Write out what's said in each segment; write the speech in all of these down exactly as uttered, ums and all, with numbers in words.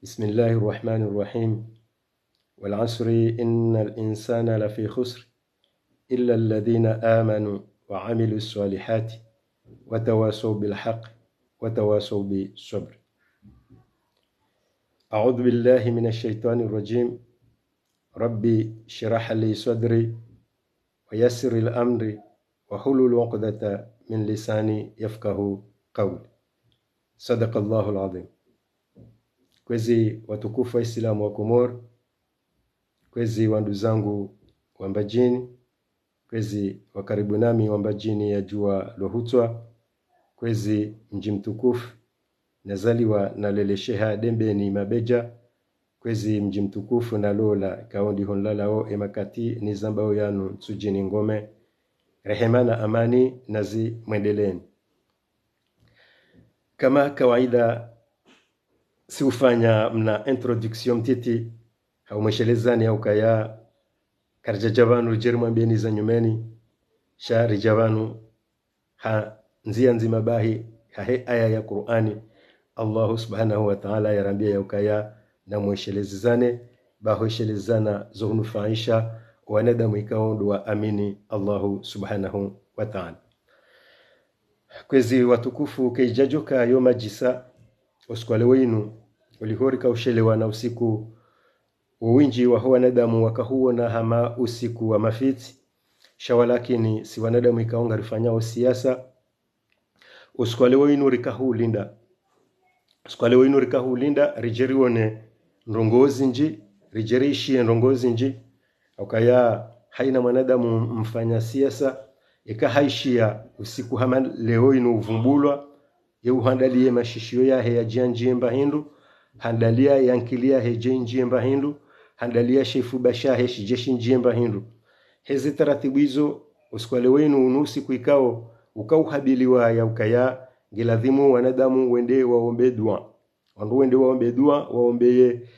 بسم الله الرحمن الرحيم. والعصر إن الإنسان لفي خسر إلا الذين آمنوا وعملوا الصالحات وتواصوا بالحق وتواصوا بالصبر. أعوذ بالله من الشيطان الرجيم. رب اشرح لي صدري ويسر لي أمري واحلل عقدة من لساني يفقهوا قولي. صدق الله العظيم. Kwezi watukufu wa Islamu wa Komori, kwezi wanduzangu wa Mbadjini, kwezi wa karibu nami wa Mbadjini ya djuwa lohutswa, kwezi mdji mtukufu nazaliwa nalelesheha Dembeni Mabedja, kwezi mdji mtukufu nalola ikao ndiho nlalao emakati nizambao yanu Ntsudjini Ngome, rehema na amani nazimwendeleeni. Kama kawaida, si ufanya mna introduction mtiti, ha umweshelezani ya ukaya karidjadja pvanu ridje rimwambieni za nyumeni, sha ridja pvanu ha ndzia ndzima bahi, ha he aya ya Kur'ani, Allahu subhanahu wa ta'ala yarambia ya ukaya namweshelezane, ba hweshelezana zo hunufaisha wanadamu ikao ndo waamini Allahu subhanahu wa ta'ala. Kwezi watukufu, kayidjadjoka yo madjisa, usiku wa leo inu, ulihori kaushelewa na usiku, uwindji waho wanadamu wakahuona hama usiku wa mafitsi, sha walakini si wanadamu ikao ngarifanyao siasa, usiku wa leo inu rikahulinda. Usiku wa leo inu rikahulinda, ridje rione ndrongoo zindji, ridje riishiye ndrongoo zindji. Ukaya haina mwanadamu mfanya siasa, eka haishiya usiku hama leo inu uvumbulwa, ye uhandaliye mashishiyo yahe yadje yandjiye mba hindru, handaliya ye ankili yahe yadje yindjiye mba hindru, handaliya she shifuba shahe shidje shindjiye mba hindru. Heze taratibu izo, usiku wa leo inu unu usiku ikao, ukauhabiliwa ya ukaya, ngiladhimu wanadamu wende waombe dua. Wandru wende waombe dua, waombeye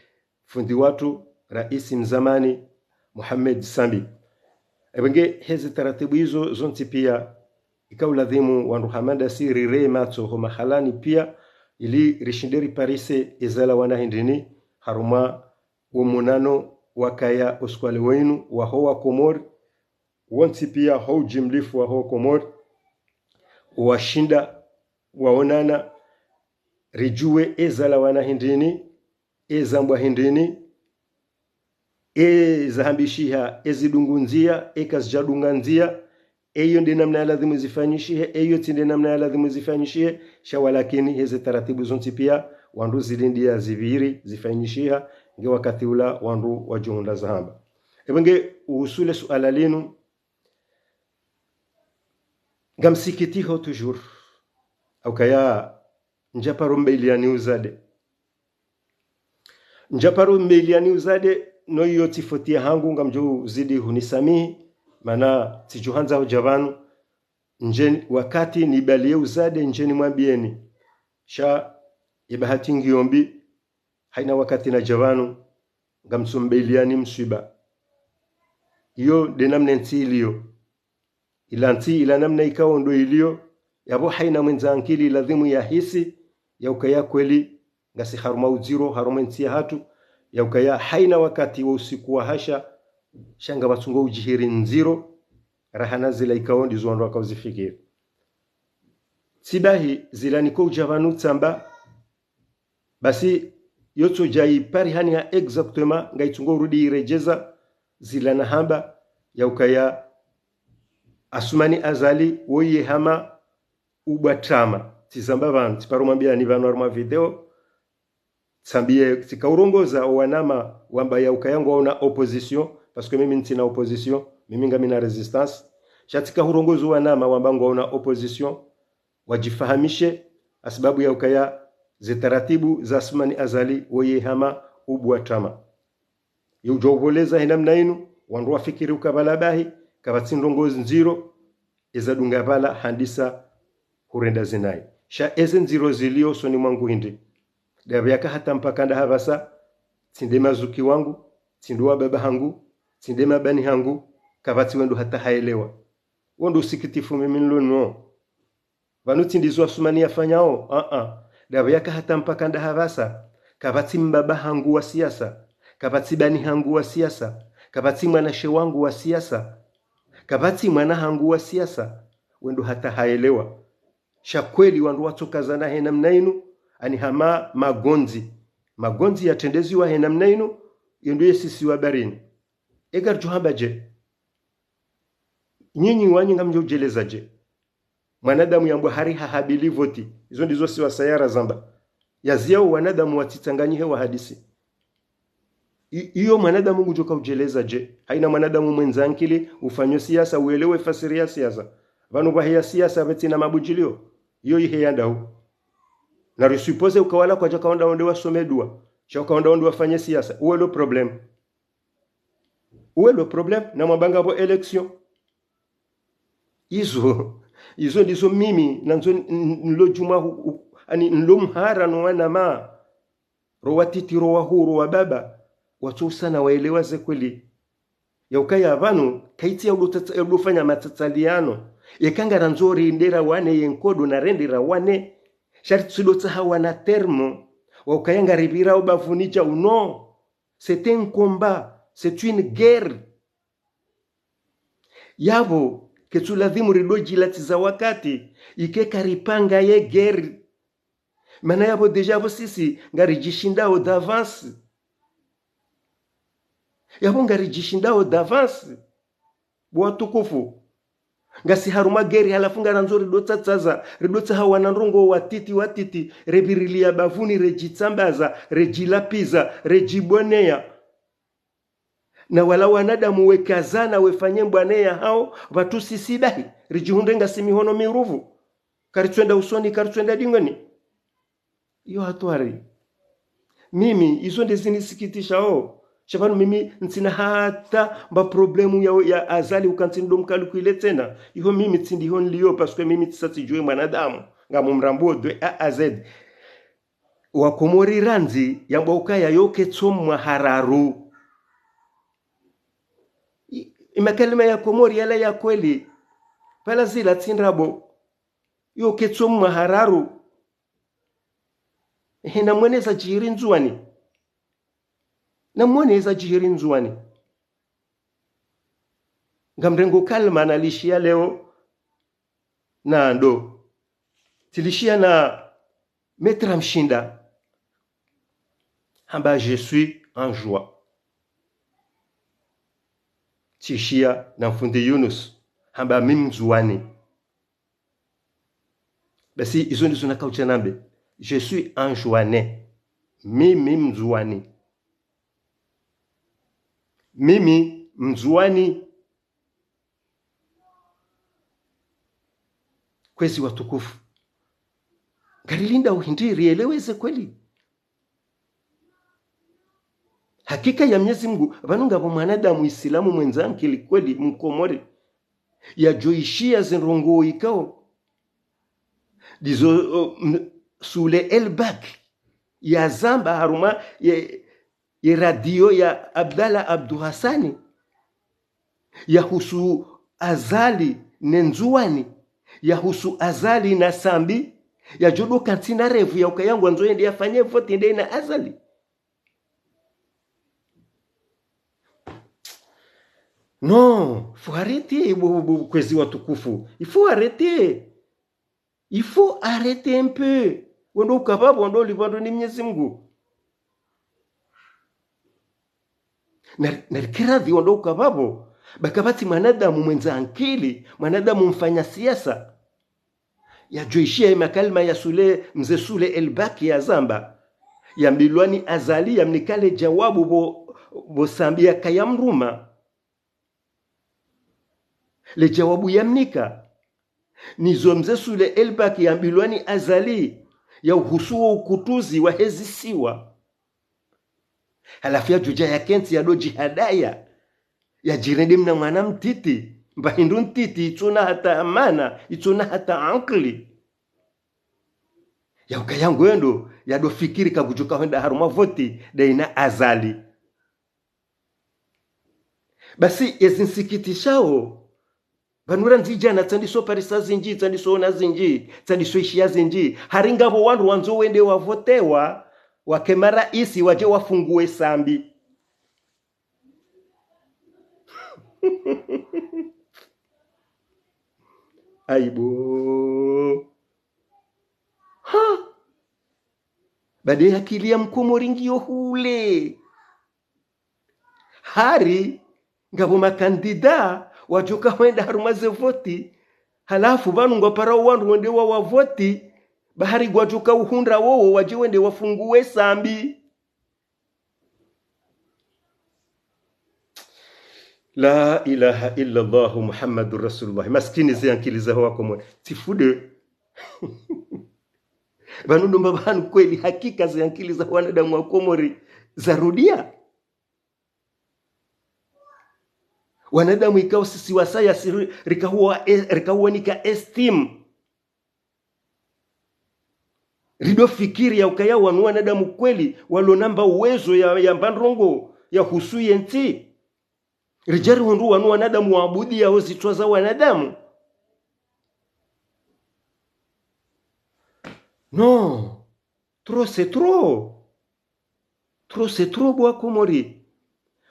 fundi watru, raisi mzamani, Mohamed Sambi. Epvenge heze taratibu izo zontsi pia, ikauladhimu wandru hama ndasi rireye matso ho mahalani pia, ili rishinde riparise ezalawana hindrini, harumwa wo monano wakaya usiku wa leo inu waho wa Komori, wontsi pia ho ujimlifu waho Komori, washinda, waonana, ridjuwe ezalawana hindrini, ezambwa hindrini, ezahambishiha, ezidungu ndzia, ekazidjadunga ndzia, eyo nde namna yaladhimu zifanyishihe, eyo tsi nde namna yaladhimu zifanyishihe, sha walakini heze taratibu zontsi pia, wandru zilindiya zipviri zifanyishiha, nge wakati ula wandru wadjohundra zahamba. Epvenge uhusu le suala linu, ngamsikitiho toujours, ha ukaya ndjaparo mbeiliyani uzade. Ndjaparo mbeiliyani uzade, no iyo tsi foti yahangu, ngamdjo uzidi hunisamihi, mana tsidjohandza hudja pvanu, ndje wakati nibaliye uzade ndje nimwambieni. Sha, ye bahati ngiyo mbi, haina wakati nadja pvanu, ngamtso mbeiliyani mswiba. Iyo nde namna entsi iliyo. Ila ntsi ila namna ikao ndo iliyo, yapvo haina mwendza ankili ladhimu yahisi, ya ukaya kweli, ngasi harumwa udziro, harumwa entsi yahatru, ya ukaya haina wakati wa usiku wahasha, sha ngapvatsungo udjihiri ndziro, rahana zila ikao ndizo wandru wakao zifikiri. Tsi bahi zila niko udja pvanu tsamba, basi, yotsodja iparihaniha exactement, ngayitsungo urudi iredjeza, zila nahamba, ya ukaya Asumani Azali, woye hama ubwa trama. Tsizamba pvanu, tsiparo mwambiani pvanu harumwa video, tsambiye, tsikaurongoza owanama wamba ya ukaya ngwaona opposition, parce que mimi ntsina opposition, mimi ngamina résistance. Sha tsikaurongoza owanama wamba ngwaona opposition, wadjifahamishe, hasibabu ya ukaya ze taratibu za Asumani Azali woye hama ubwa trama. Ye udjo upvoleza he namna inu, wandru wafikiri uka pvala bahi, kapvatsi ndrongoo ndziro, eza dunga pvala handisa hurenda zinayi. Sha eze ndziro zilio usoni mwangu hindri. Ndapvi yaka hata mpaka ndahapvasa, tsi nde mazuki wangu, tsi ndo wababa hangu, tsi nde mabani hangu, kapvatsi wendo hata haelewa. Wo ndo usikitifu mimi nilo nao. Pvanu tsi ndizo Asumani yafanyao, a-a. Ndapvi yaka hata mpaka ndahapvasa, Kapvatsi mbaba hangu wa siasa, kapvatsi bani hangu wa siasa, kapvatsi mwanashe wangu wa siasa, kapvatsi mwana hangu wa siasa, wendo hata haelewa. Sha kweli wandru watsokazana he namna inu, ani hama magondzi. Magondzi yatrendeziwa he namna inu, yendo yesisiwa barini. Eka ridjo hamba dje? Nyinyi wanyu ngamdjo udjeleza dje? Mwanadamu yambwa hari hahabili voti. Izo ndizo siwasa ya razamba. Yaziyao wanadamu watsitsanganyihe wahadisi. I-, iyo mwanadamu ngudjoka udjeleza dje? Haina mwanadamu mwendza ankili, ufanyo siasa, uelewe fasiri ya siasa. Pvanu pvaheya siasa pvatsina mabudjilio. Iyo iheya ndau. Na risupose uka wala kwadjaka wandra wende wasome dua. Sha uka wandra wende wafanye siasa. Uwe lo problème. Uwe lo problème, na mwabanga pvo élection. Izo, izo ndizo mimi, nandzo n-, n-, nlo djumwa hu-, hu-, ani nlo mhara no wanama. Ro watiti, ro wahuu, ro wababa. Watsousana waelewa ze kweli. Ya ukaya pvanu, kaitsi ya udo tsatsa-, ya udo fanya matsatsaliano. Yeka ngarandzo rende rawane ye nkodo na rende rawane. Sha ritsidotsaha wana termo. Wa ukaya ngaripvirao bavuni dja uno. C'est un combat, c'est une guerre. Yapvo, ketsu lazimu ridodjilatsiza wakati, ike karipanga ye guerre. Mana yapvo déjà pvo sisi, ngaridjishindao d'avance. Yapvo ngaridjishindao d'avance. Bo watukufu. Ngasi harumwa guerre halafu ngarandzo ridotsatsaza, ridotsaha wana ndrongoo watiti watiti, repvirilia bavuni, redjitsambaza, redjilapviza, redjiboneya. Na wala wanadamu wekazana wefanye mbwaneya hao, pvatsu sisi dahi, ridjihundre ngasi mihono miruvu. Karitswenda usoni, karitswenda dingoni. Iyo hatwari. Mimi, izo nde zinisikitishao. Sha pvanu mimi ntsina hata mba problème ya, ya Azali uka ntsi ndo mkalukwile tsena. Iho mimi tsi ndiho nilio, parce que mimi tsisa tsidjuwe mwanadamu. Ngamumrambuo de A à Z. Wakomori randzi yambwa ukaya yo ketso mwa hararu. I-, imakalima ya Komori yala ya kweli. Pvala zila tsi ndrabo. Yo ketso mwa hararu. Ehe, namwone zadjiri Ndzuwani. Namwone zadjiri Ndzuwani. Ngamrengo kalima nalishiya leo na ndo. Tsilishiya na Maître Mshinda. Hamba je suis Anjouan. Tsishiya na mfundi Yunus. Hamba mi Mndzuwani. Basi, izo ndizo nakautsha nambe. Je suis Anjouanais. Mimi Mndzuwani. Mimi Mndzuwani. Kwezi watukufu. Ngarilinda uhindri rielewe ze kweli. Hakika ya Mnyezi Mngu, pvanu ngapvo mwanadamu Isilamu mwendza ankili kweli Mkomori. Yadjoishiya zendrongoo ikao. Ndizo, o, m-, Soulé El Back. Yazamba harumwa ye, ye radio ya Abdallah Abdou Hassani. Yahusu Azali ne Ndzuwani. Yahusu Azali na Sambi. Yadjodo kantsi na revu ya ukaya ngwandzo yende yafanye vote nde na Azali. Non, faut arrêter, bo, bo, bo, kwezi watukufu. Il faut arrêter. Il faut arrêter un peu. Wendo uka pvapvo, wendo ulipvwa ndo ni Mnyezi Mngu. Na, na rike radhi wendo uka pvapvo. Ba kapvatsi mwanadamu mwendza ankili, mwanadamu mfanya siasa. Yadjoishiya ye makalima ya Soulé, mze Soulé El Back yazamba. Yambilwa ni Azali, yamnika le djawabu pvo, pvo Sambi yakaya mruma. Le djawabu yamnika. Nizo mze Soulé El Back yambilwa ni Azali, ya uhusu wo ukutuzi wa hezisiwa. Halafu yadjodja yakentsi yadodjihadaya. Yadjirende mna mwana mtiti. Mba hindru ntiti, itsuna hata amana, itsuna hata ankili. Ya ukaya ngwendo, yadofikiri kagudjoka hwenda harumwa vote, nde na Azali. Basi, yezi nsikitishao, pvanu randzi djana tsandiso parisa zindji, tsandiso ona zindji, tsandiso ishiya zindji. Hari ngapvo wandru wandzo wende wavotewa, Wake maraisi wadje wafunguwe Sambi. Aibu. Ha! Bade akili ya mkomori ngiyo hule. Hari, ngapvo makandida, wadjoka hwenda harumwa ze voti, halafu pvanu ngwaparao wandru wende wawavoti, bahari ngwadjoka uhundra wowo wadje wende wafunguwe Sambi. La ilaha illa Allah Muhammadur Rasulullah. Maskini ze ankili zaho wakomori. Tifude. Pvanu ndo mba pvanu kweli hakika ze ankili zaho wanadamu wakomori zarudia. Wanadamu ikao sisi wasaya siri, rikahuwa, e, rikahuwanika esteem. Rido fikiri ya ukaya wanu wanadamu kweli, walo namba uwezo ya, ya mba ndrongo, ya husu ye ntsi. Ridjari hundru wanu wanadamu waabudiao zitswa za wanadamu. Non. Trop c'est trop. Trop c'est trop bo wakomori.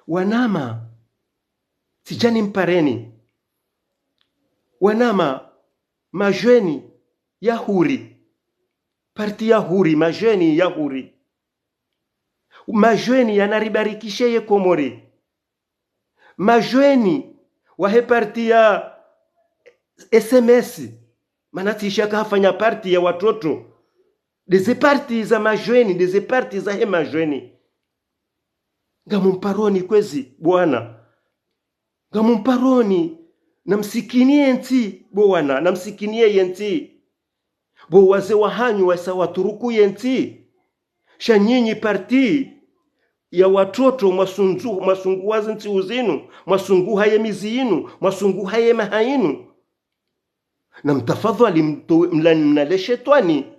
Wanama. Tsidjani mpareni. Wanama. Majeunes ya huri. Parti ya huri, majeunes ya huri. Majeunes yanaribarikishe ye Komori. Majeunes wahe parti ya S M S. Mana tsi isha kahafanya parti ya watoto. Ndeze parti za majeunes, ndeze parti zahe majeunes. Ngamumparoni kwezi, bo wana. Ngamumparoni, namsikiniye ntsi, bo wana, namsikiniye ye ntsi. Bo wazee wahanyu wasa waturuku ye ntsi. Sha nyinyi parti ya watoto mwasunzu-, mwasunguha ze ntsihu zinu, mwasunguha ye mizi yinu, mwasunguha ye maha yinu. Namtafadhali mtowe, mlani mnale shetwani.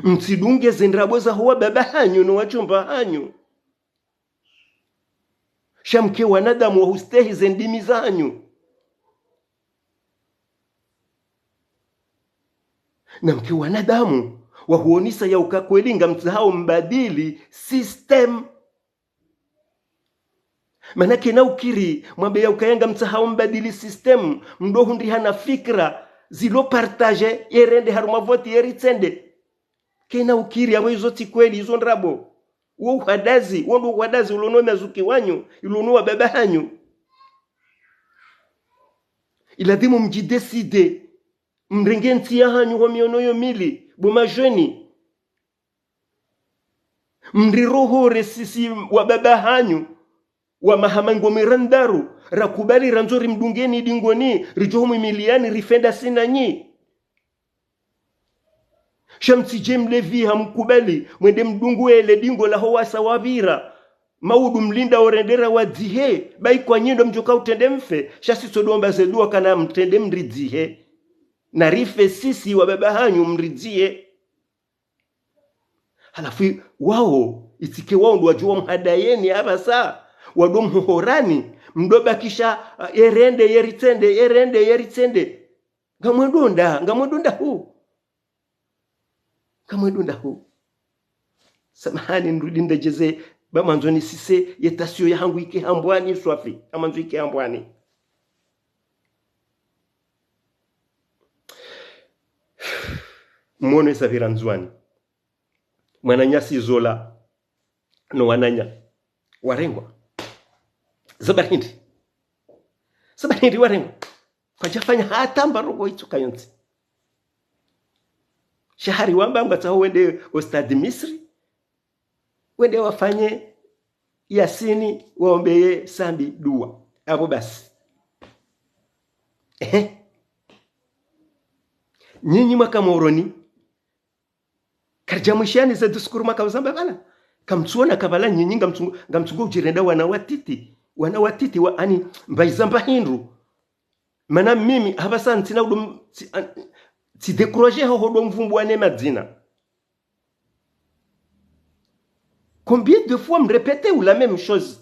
Mtsidunge ze ndrabo zaho wababa hanyu no wadjomba hanyu. Sha mke wanadamu wa hustehi ze ndimi zahanyu. Na mke wanadamu wa huonesa ya uka kweli ngamtsahao mbadili système. Mana kena ukiri, mwambe ya ukaya ngamtsahao mbadili système, mdo hundriha na fikira, zilo partage, ye rende harumwa voti ye ritsende. Kena ukiri, apvo izo tsi kweli, izo ndrabo. Wo uhadazi, wo ndo uhadazi, ulo no mazuki wanyu, ulo no wababa hanyu. Iladhimu mdjidécide, mrenge ntsi yahanyu ho mihono yo mili, bo majeunes. Mrirohore sisi wababa hanyu, wa maha mengo mirandaru, rakubali randzo rimdungeni dingoni, ridjo humwimiliyani, rife ndasi nanyi. Sha mtsidje mlevi hamkubali, mwende mdungu ele dingo laho wasa wapvira. Maudu mlinda orendera wadzihe, bayi kwa nyi ndo mdjoka utrende mfe, sha sisi tsodomba ze dua kana mtrende mridzihe. Na rife sisi wababa hanyu mridzihe. Halafu wao, itsike wao ndo wadjo wamhadayeni apvasa, wado mhohorani, mdo bakisha, ah, ye rende, ye ritsende, ye rende, ye ritsende. Ngamwendo nda, ngamwendo nda hu. Ngamwendo nda hu. Samahani, nirudi ndedjeze, ba mwandzo nisise, ye tension yahangu ike hambwani, swafi, ba mwandzo ike hambwani. Mwono isapvira Ndzuwani. Mwananyasi Zola no wananya warengwa. Sababu hindri? Sababu hindri warengwa? Kwadjafanya hata mba ndrongo itsuka yontsi. Sha hari wamba ngwatsaho wende o Stade Misri, wende wafanye Yasini, waombeye Sambi dua. Apvo basi. Ehe. Nyinyi mwaka Moroni, karidja mwishiyani ze discours mwaka uzamba pvala. Kamtsuona ka pvala nyinyi ngamtsungu, ngamtsungu udjirenda wana watiti. Wana watiti wa ani mbayiza mba hindru. Mana mimi, apvasa ntsina udo m-, tsi, an-, tsi décourager ho hodo mvumbu wane madzina. Combien de fois mrépétez la même chose?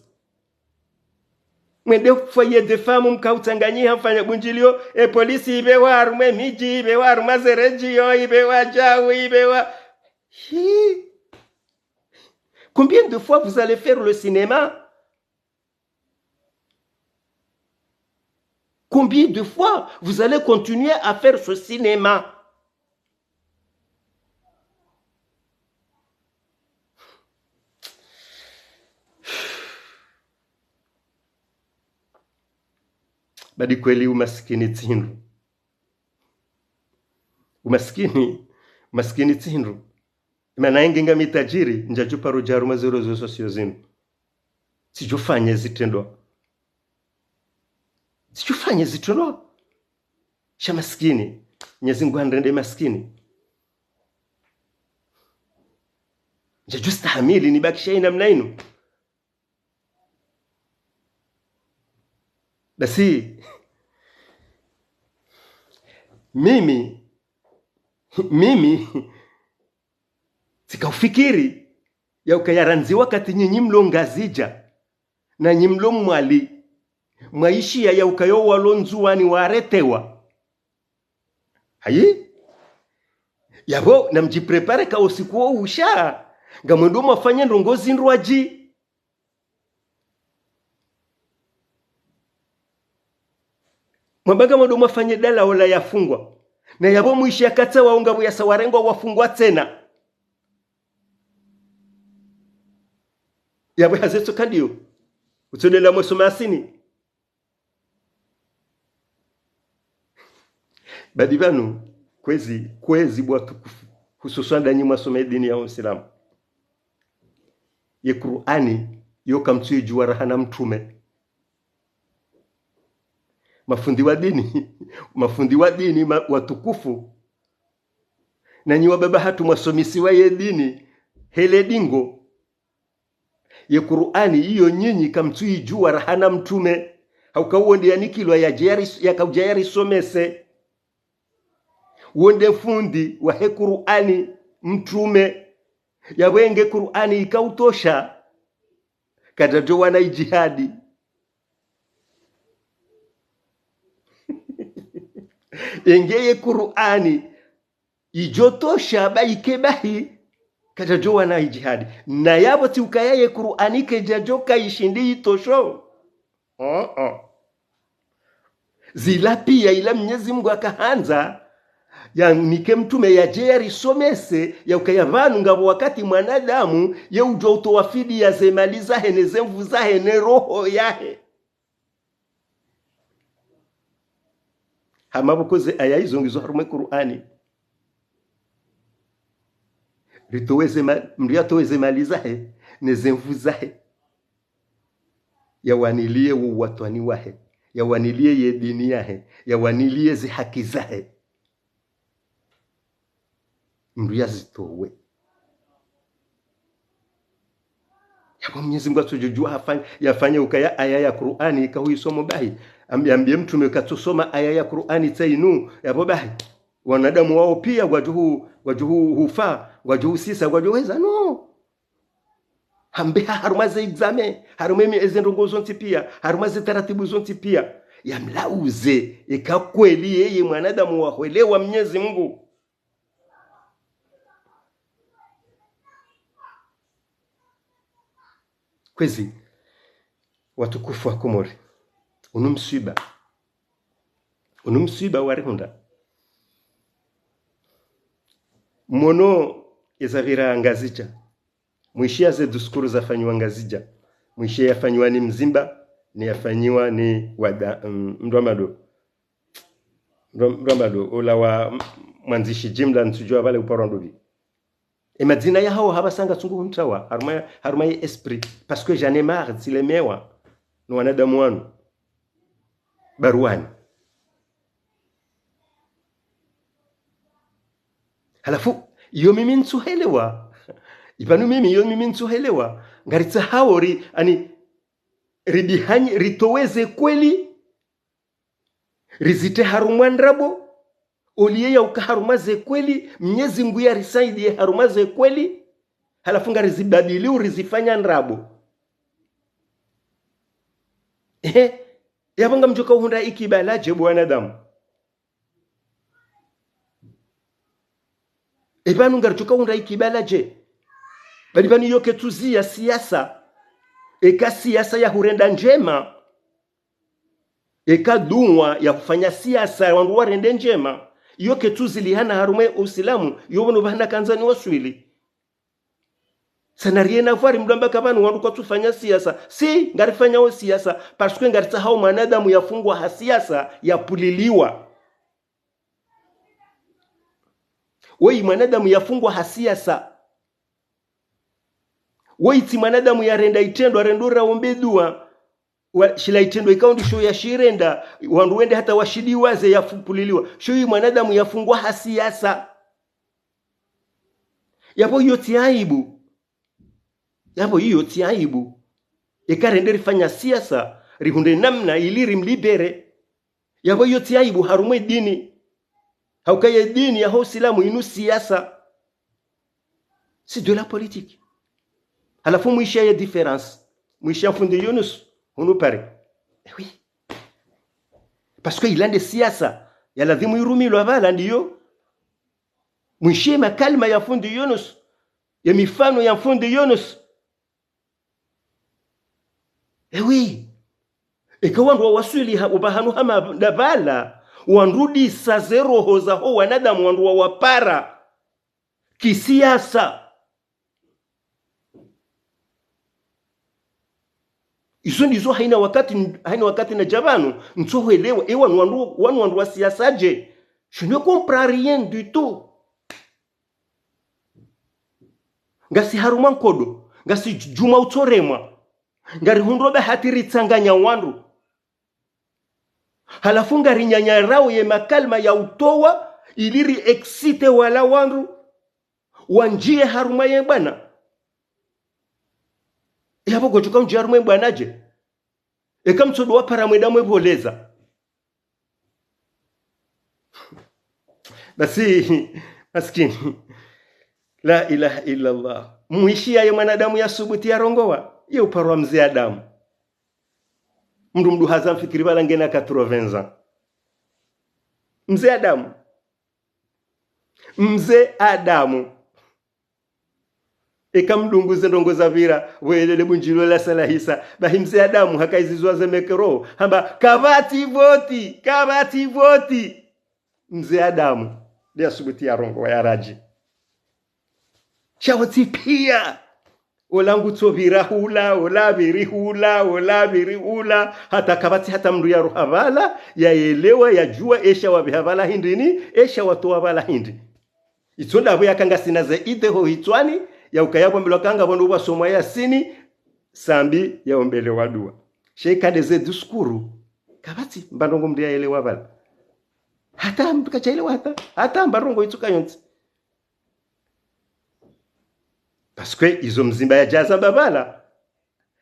Mwende foyer de femmes mkautsanganyiha mfanya bundjilio, e polisi ipvewa harumwa e midji, ipvewa harumwa ze régions, ipvewa djau, ipvewa. Hi. Combien de fois vous allez faire le cinéma? Combien de fois vous allez continuer à faire ce cinéma? Badi kweli umasikini tsi hindru. Umasikini, umasikini tsi hindru. Mana inge ngami tajiri, ndjadjoparo dja harumwa ze réseaux sociaux zinu. Tsidjofanya zitrendwa. Tsidjofanya zitrendwa. Sha masikini. Mnyezi Mngu hanirende masikini. Ndjadjostahamili nibakishe inamna inu. Basi, mimi, mimi, tsika ufikiri, ya ukaya randzi wakati nyinyi mlo Ngazidja, na nyi mlo Mwali, mwaishiya ya ukaya walo Ndzuwani waretewa. Hayi? Yapvo, namdjiprépare ka usiku wo usha, ngamwendo mwafanye ndrongo zindrwadji. Mwamba ngamwendo mwafanye dala ola yafungwa. Na yapvo mwishiya katsa wao ngapvo yasa warengwa wafungwa tsena. Yapvo haze tsoka ndiyo. Utsodela mwasome asini. Badi pvanu, kwezi, kwezi bo watukufu, hususwani ndanyi mwasome dini ya Usilamu. Ye Kur'ani, yo kamtsu idjuwa raha na mtrume. Mafundi wa dini, mafundi wa dini ma-, watukufu. Nanyi wababa hatru mwasomesiwa ye dini, hele dingo. Ye Kur'ani iyo nyinyi kamtsu idjuwa raha na mtrume. Hauka wo nde yanikilwa yadje yaris-, yakaudja yarisomese. Wo nde fundi wahe Kur'ani, mtrume. Yapvo enge Kur'ani ikautosha, kadjadjo wana idjihadi. Enge ye Kur'ani idjotosha ba ike bahi, kadjadjo wana idjihadi. Na yapvo tsi ukaya ye Kur'ani kedjadjo kaishindi itosho. Oh, oh. Zila piya ila Mnyezi Mngu akahandza, yanike mtrume yadje yarisomese, ya ukaya pvanu ngapvo wakati mwanadamu, ye udjo utowa fidiya ze mali zahe, ne ze nvu zahe, ne roho yahe. Hama pvoko ze aya izo ngizo harumwa ye Kur'ani. Ritowe ze ma-, mndru yatowe ze mali zahe, ne ze nvu zahe. Yawaniliye wo watwani wahe. Yawaniliye ye dini yahe. Yawaniliye ze haki zahe. Mndru yazitowe. Yapvo Mnyezi Mngu atsodjodjuwa hafanya, yafanya ukaya aya ya Kur'ani ikahuisomo bahi. Am-, yambiye mtrume katsosoma aya ya Kur'ani tsa inu, yapvo bahi. Wanadamu wao piya ngwadjo hu-, ngwadjo hu-, hufa, ngwadjo husisa, ngwadjo hweza, no. Hambeha harumwa ze examen, harumwa emi-, eze ndrongo zontsi piya, harumwa ze taratibu zontsi piya. Yamlauze, eka kweli yeye mwanadamu wa hwelewa Mnyezi Mngu. Kwezi, watukufu wa Komori, unu mswiba. Unu mswiba warihundra. Mwono eza pvira Ngazidja. Mwishiya ze discours zafanyiwa Ngazidja. Mwishiya yafanyiwa ni Mzimba, ni yafanyiwa ni wada, mm, mndru wa mado. Mndru wa, mndru wa mado, ola wa m-, mwandzishi jimla ntsudjuwa pvale uparwa ndopvi. E madzina yahawo hapvasa ngatsungu huntrawa, harumwa, harumwa ye esprit. Parce que j'en ai marre, tsilemewa no wanadamu wanu. Baruwani. Halafu, iyo mimi ntsuhelewa. Ipvanu mimi, iyo mimi ntsuhelewa. Ngaritsahawo ri, ani, ridihanyi, ritowe ze kweli, rizitre harumwa ndrabo, oliye ya uka harumwa ze kweli, Mnyezi Mngu yarisaidiye harumwa ze kweli, halafu ngarizibadili urizifanya ndrabo. Ehe, yapvo ngamdjoka uhundra ikibala dje bo wanadamu? Epvanu ngaridjoka hundra ikibala dje? Bali pvanu iyo ketsuziya siasa. Eka siasa ya hurenda ndjema. Eka duwa ya hufanya siasa wandru warende ndjema. Iyo ketsuzilihana harumwa Usilamu, iyo pvanu pvahana kandzani waswili. Ça n'a rien à voir mdru amba ka pvanu wandru kwatsufanya siasa. Si, ngarifanyao siasa, parce que ngaritsahao mwanadamu yafungwa ha siasa, yapvuliliwa. Woyi mwanadamu yafungwa ha siasa. Woyi tsi mwanadamu yarenda itrendwa, arendwa raombe duwa. Wa, shila itrendwa ikao ndisho yashirenda, wandru wende hata washidiwaze yapvuliliwa. Sho yi mwanadamu yafungwa ha siasa. Yapvo iyo tsi aibu. Yapvo iyo tsi aibu. Eka rende rifanya siasa, rihundre namna ili rimlibere. Yapvo iyo tsi aibu harumwa dini. Hauka ye dini yaho Usilamu inu siasa. C'est de la politique. Halafu mwishiya ye différence. Mwishiya mfundi Yunus, hunu Paris. Eh oui. Parce que ila nde siasa, ya lazimu irumilwa pvala ndiyo. Mwishiye makalima ya mfundi Yunus, ye mifano ya mfundi Yunus. Eh oui. Eka wandru wawaswili ha, upvahanu hama nda pvala, wandru disa ze roho zaho wanadamu wandru wawapara. Kisiasa. Izo ndizo haina wakati, haina wakati nadja pvanu, ntsohwelewa, e wanu wandru, wanu wandru wa siasa dje. Je ne comprends rien du tout. Ngasi harumwa nkodo, ngasi djuma utsoremwa, ngarihundro bahati ritsanganya wandru. Halafu ngarinyanyarao ye makalima ya utowa, ili ri excite wala wandru, wandjiye harumwa ye bwana. Yapvo kotsuka undjiya harumwa ye bwana dje. Eka mtsodo wapara mwenda mwepvoleza. Basi, maskini. La ilaha illallah. Mwishiya ye mwanadamu yasubuti yarongowa, ye uparwa mze Adamu. Mndru mduhaza mfikiri pvala ngena quatre-vingts ans. Mze Adamu. Mze Adamu. Eka mdungu ze ndrongo zapvira, pvo yelele bundjilo la salahisa. Bahi mze Adamu hakaizizwa ze micro. Hamba, kapvatsi voti, kapvatsi voti. Mze Adamu. Nde yasubuti yarongowa yaradji. Sha wotsi piya. Ola ngutso pvira hula, ola pviri hula, ola pviri hula. Hata kapvatsi hata mndru yaruha pvala, yayelewa, yadjuwa, esha wapviha pvala hindri ni, esha watowa pvala hindri. Itso ndapvo yaka ngasina ze idée ho hitswani, ya ukaya pvambilwa kanga pvondo pvwasomwa Yasini, Sambi yaombelewa duwa. Sha ika nde ze discours, kapvatsi mba ndrongo mndru yaelewa pvala. Hata mndru katsaelewa hata, hata mba ndrongo itsuka yontsi. Parce que izo mzimba yadja zamba pvala.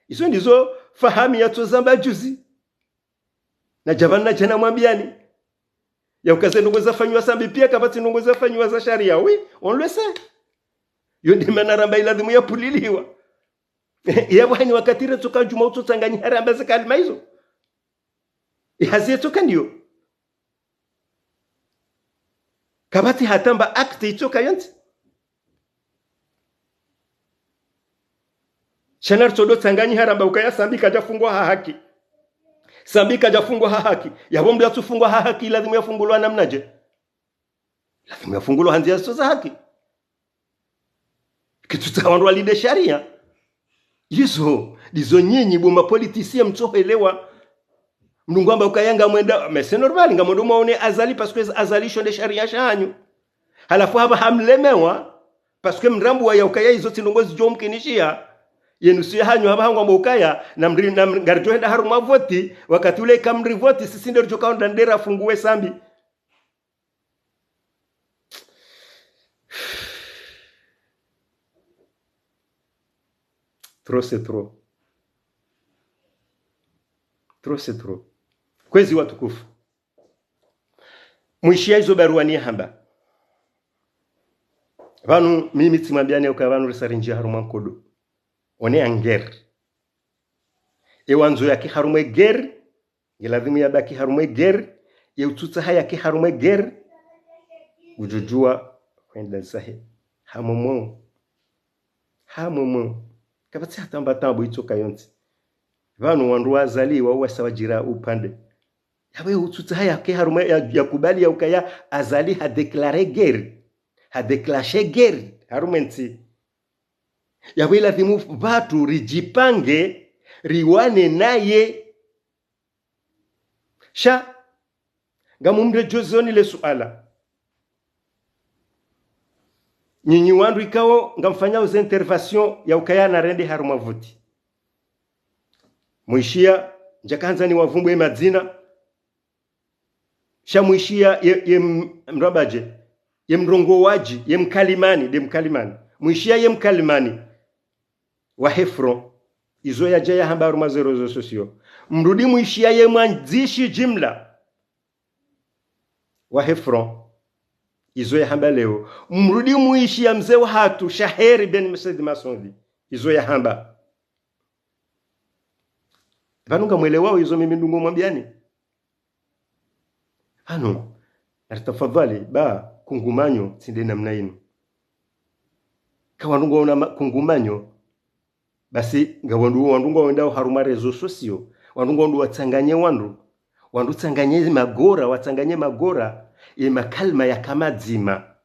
Izo ndizo Fahami yatsozamba juzi. Nadja pvanu nadja namwambiyani. Ya uka ze ndrongo zafanyiwa Sambi piya kapvatsi ndrongo zafanyiwa za sharia. Oui, on le sait. Yo nde mana ramba ilazimu yapvuliliwa. Yapvo haina wakati retsoka djuma utsotsanganyiha ramba ze kalima izo. Ihazi yetsoka ndiyo. Kapvatsi hata mba acte itsoka yontsi. Sha na ritsodo tsanganyiha ramba ukaya Sambi kadjafungwa ha haki. Sambi kadjafungwa ha haki. Yapvo mndru yatsufungwa ha haki, lazimu yafungulwa namnadje? Lazimu yafungulwa ha ndziya zitso za haki. Ketsutsaha wandru walinde sharia. Izo ndizo nyinyi bo ma politiciens mtsohelewa. Mndru ngwamba ukaya ngamwenda, mais c'est normal, ngamwendo mwaone Azali, parce que Azali sho nde sharia shahanyu. Halafu hapvaha mlemewa, parce que mrambuwa ya ukaya izo tsi ndrongo zidjo mkinishiya. Ye nusu yahanyu hapvaha ngwamba ukaya, na mri, na mri, ngaridjo henda harumwa voti, wakati ule ika mri voti, sisi nde ridjo kaonda nde rafunguwe Sambi. Trop, c'est trop. Trop, c'est trop. Kwezi watukufu. Mwishiya izo baruwa nihamba. Pvanu, mimi tsimwambiyani uka pvanu risa rindjiya harumwa nkodo. On est en guerre. E wandzo yake harumwa guerre, nge lazimu yabaki harumwa guerre, ye utsutsaha yake harumwa guerre, udjudjuwa hwenda zahe. Ha momo. Ha mwemwe. Kapvatsi hata mba tambo itsoka yontsi. Pvanu wandru wa Azali wao wasa wadjira upande. Yapvo utsutsaha yake harumwa ya, yakubali yaukaya Azali ha déclaré guerre. Ha déclenché guerre harumwa entsi. Yapvo ilazimu pvatsu ridjipange, riwane naye. Sha, ngamumredjezoni le suala. Nyinyi wandru ikao ngamfanyao ze intervention yaukaya narende harumwa voti. Mwishiya, ndjakahandza niwavumbwe madzina. Sha mwishiya ye, ye m-, mrabadje, ye mrongowadji, ye mkalimani, nde mkalimani. Mwishiya ye mkalimani wahe front. Izo yadja yahamba harumwa ze réseaux sociaux. Mrudi mwishiya ye mwandzishi jimla wahe front. Izo yahamba leo. Mrudi mwishiya mze wahatru, Shaheri Ben Said Masonzi. Izo yahamba. Pvanu ngamwelewao izo mimi ndrongoo mwambiyani. Pvanu, naritafadhali, ba, kungumanyo, tsi nde namna inu. Ka wandru ngwaona ma-, kungumanyo, basi nga wandru, wandru ngwawendao harumwa réseaux sociaux, wandru ngwandru watsanganye wandru, wandru tsanganye magora, watsanganye magora, ye makalima yaka madzima.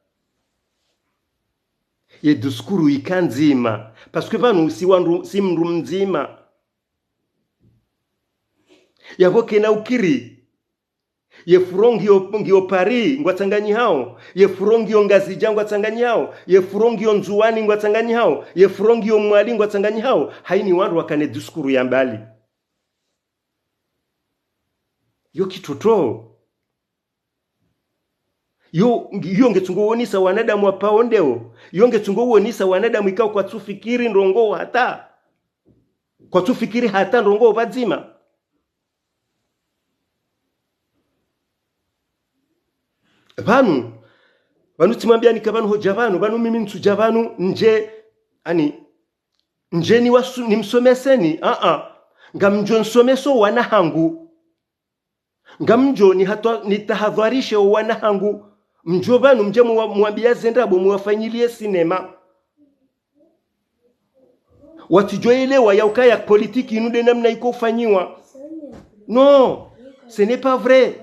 Ye discours ika ndzima. Parce que pvanu si wandru, si mndru mdzima. Yapvo kena ukiri. Ye front ngiyo, ngiyo Paris, ngwatsanganyihao. Ye front ngiyo Ngazidja, ngwatsanganyihao. Ye front ngiyo Ndzuwani, ngwatsanganyihao. Ye front ngiyo Mwali, ngwatsanganyihao. Hayini wandru wakane discours ya mbali. Yo kitrotro. Yo, yo ngetsungo wonesa wanadamu wapvao ndeo. Yo ngetsungo wonesa wanadamu ikao kwatsufikiri ndrongoo hata. Kwatsufikiri hata ndrongoo pvadzima. Pvanu, pvanu tsimwambiyani ka pvanu hodja pvanu, pvanu mimi ntsudja pvanu, ndje, ani, ndje niwasu-, nimsomeseni, a-a. Ngamdjo nsomeso wana hangu. Ngamdjo nihatwa-, nitahadhwarishe o wana hangu. Mdjo pvanu mdje muwa-, muwambiya ze ndrabo muwafanyiliye sinema. Watsidjo elewa yaukaya politiki inu nde namna iko ufanyiwa. Non, ce n'est pas vrai.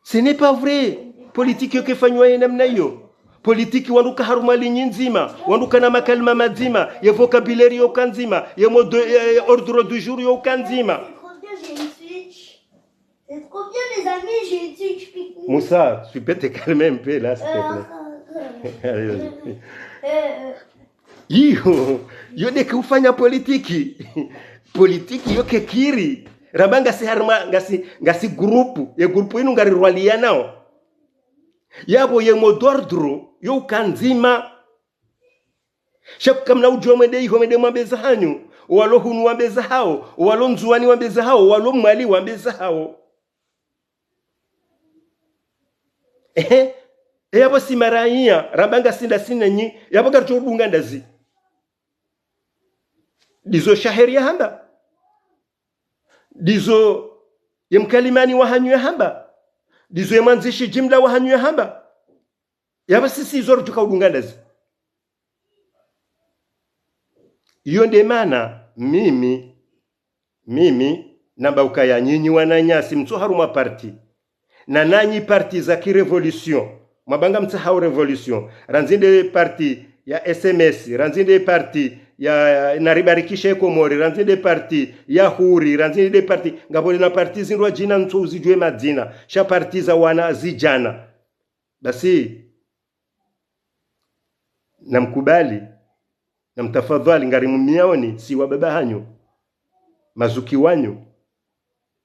Ce n'est pas vrai. Politiki yoke fanyiwa ye namna iyo. Politiki wandru ka harumwa linyi ndzima, wandru kana makalima madzima, ye vocabulaire yoka ndzima, ye mode, ye, ye ordre du jour yoka ndzima. C'est trop bien, mes amis, j'ai une Switch. Moussa, tu peux te calmer un peu là, s'il te plaît. Allez, vas-y. Iyo, yo ndeke ufanya politiki. Politiki yoke kiri. Ramba ngasi harumwa, ngasi, ngasi grupu. Ye grupu inu ngarirwaliyanao. Yapvo ye mot d'ordre, yo uka ndzima. Sha kamna udjuwa mwende iho mwende mwambe za hanyu. Owalo hunu wambe za hao. Owalo Ndzuwani wambe za hao. Owalo Mwali wambe za hao. Ehe. E yapvo si maraiya, ramba ngasi ndasi nanyi. Yapvo karitso udunga ndazi. Ndizo Shaheri yahamba. Ndizo ye mkalimani wahanyu yahamba. Ndizo ye mwandzishi jimla wahanyu yahamba. Yapvo sisi izo ridjuka udunga ndazi. Iyo nde mana mimi, mimi, namba ukaya nyinyi wananyasi mtso harumwa parti. Na nanyi parti za ki révolution. Mwamba ngamtsahao révolution. Randzi nde parti ya S M S. Randzi nde parti ya Naribarikishe Komori. Randzi nde parti ya Huri. Randzi nde parti. Ngapvo na parti zindrwadjina ntso uzidjuwe madzina. Sha parti za wanazidjana. Basi, namkubali, namtafadhwali, ngarimumiyaoni, si wababa hanyu, mazuki wanyu,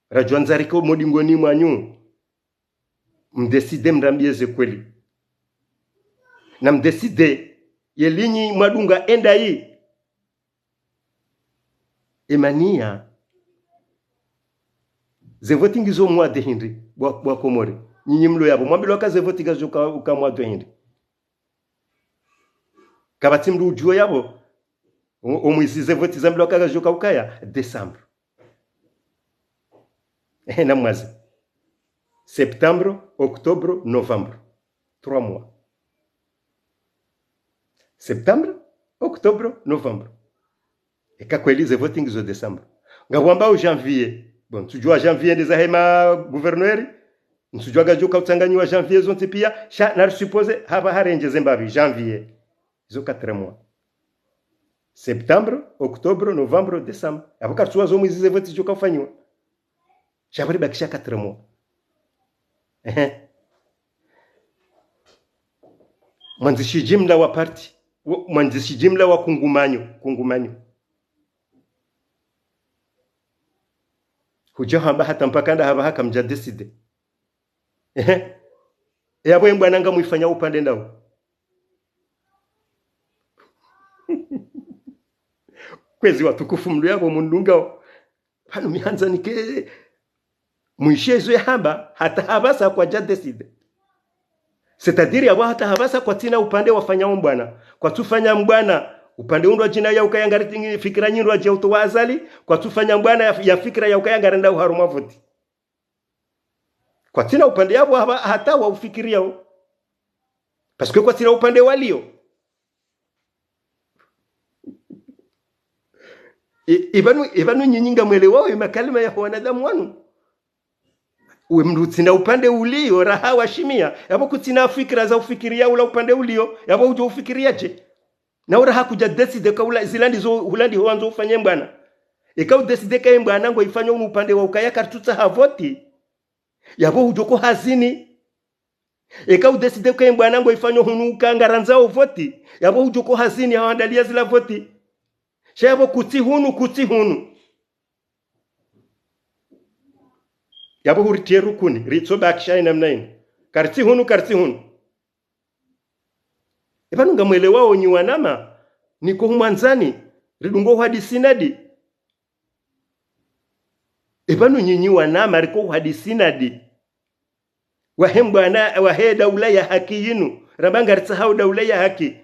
radjwandza rike modingoni mwanyu, mdécidé mrambiye ze kweli. Namdécidé, ye linyi mwadunga endayi. Emaniya, ze voti ngizo mwa de hindri, bwa, bwa Komori. Nyinyi mlo yapvo, mwambilwa ka ze voti ngazo ka, uka mwa de hindri. Kapvatsi mndru udjuwa yapvo, o, omwezi ze voti zambilwa ka ngazo ka ukaya, décembre. Ehe, na mwazi. Septembre, octobre, novembre. Trois mois. Septembre, octobre, novembre. Eka kweli ze voti ngizo décembre. Ngapvo wambao janvier. Bon, ntsudjua janvier nde zahe ma gouverneur. Ntsudjua ngazidjo kautsanganyiwa janvier zontsi pia. Sha nari supposé hapvaha harendje ze mbapvi janvier. Izo quatre mois. Septembre, octobre, novembre, décembre. Apvo karitsuwa zo mwezi ze voti zidjo kaufanyiwa. Sha pvo ribakisha quatre mois. Ehe. Mwandzishi jimla wa parti, wo-, mwandzishi jimla wa kungumanyo, kungumanyo. Hudja hamba hata mpaka nda hapvaha kamdja décidé. Ehe. E apvo ye mbwana ngamwifanya upande ndawo. Kwezi watukufu mlo yapvo mundungao. Pvanu mi handza nike mwishe izo yahamba, hata hapvasa kwadja décidé. C'est-à-dire apvo hata hapvasa kwatsina upande wafanya mbwana. Kwatsufanya mbwana upande undru wa djina ya ukaya ngari tingi fikira nyindru wa djia utowa Azali. Kwatsufanya mbwana ya, ya fikira ya ukaya ngarenda uharumwa voti. Kwatsina upande yapvo hapva-, hata wa ufikiriyao. Parce que kwatsina upande walio. I-, ipvanu, ipvanu nyinyi ngamwelewao ye makalima ya wanadamu wanu. We mndru utsina upande ulio, raha washimia. Yapvo kutsina fikira za ufikiriya ula upande ulio. Yapvo udjo ufikiriya dje. Na ura hakudja décidé ka ula, zila ndizo, ula ndiho wandzo ufanye mbwana. Eka u décidé ka ye mbwana ngo ifanywa unu upande wa ukaya karitsutsaha voti. Yapvo hudjoko hazini. Eka u décidé ka ye mbwana ngo ifanywa hunu uka ngarandzao voti. Yapvo hudjoko hazini hawandalia zila voti. Sha yapvo kutsi hunu, kutsi hunu. Yapvo huritie rukuni, ritso bakisha ina mna inu. Karitsi hunu, karitsi hunu. Ipvanu ngamwelewao nyi wanama, niko humwandzani, ridungo uhadisi nadi. Ipvanu nyinyi wanama, riko uhadisi nadi. Wahe mbwana, wahe daula ya haki yinu, ramba ngaritsahao daula ya haki.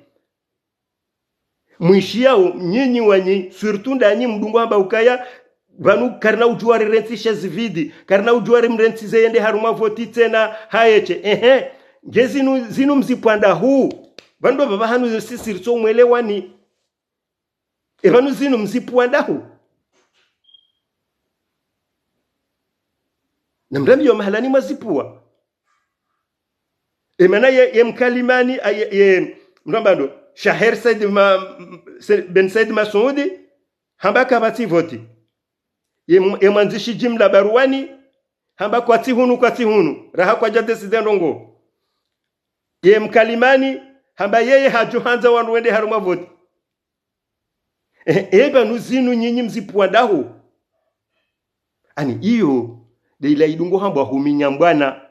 Mwishiyao, nyinyi wanyi, surtout ndanyi mdungo hamba ukaya, pvanu karina udjua rirentsishe zividi, karina udjua rimrentsize yende harumwa voti tsena hayeshe. Ehe, nge zinu, zinu mzipvanda hu. Pvanu ndo pvapvahanu sisi ritso mwelewani. Epvanu zinu mzipvanda hu. Na mrambiyo mahalani mwazipvua. Emana ye, ye mkalimani, a, ye, ye, mrambando, Shaher Said Ma, Said, Ben Said Masoudi, hamba kapvatsi voti. Ye, ye mwandzishi jimla baruani, hamba kwatsi hunu, kwatsi hunu, raha kwadja décidé ndrongo. Ye mkalimani, hamba yeye hadjo handza wandru wende harumwa voti. Eh, epvanu zinu nyinyi mzipvua ndahu. Ani iyo, nde ila idungo hambwa huminya mbwana.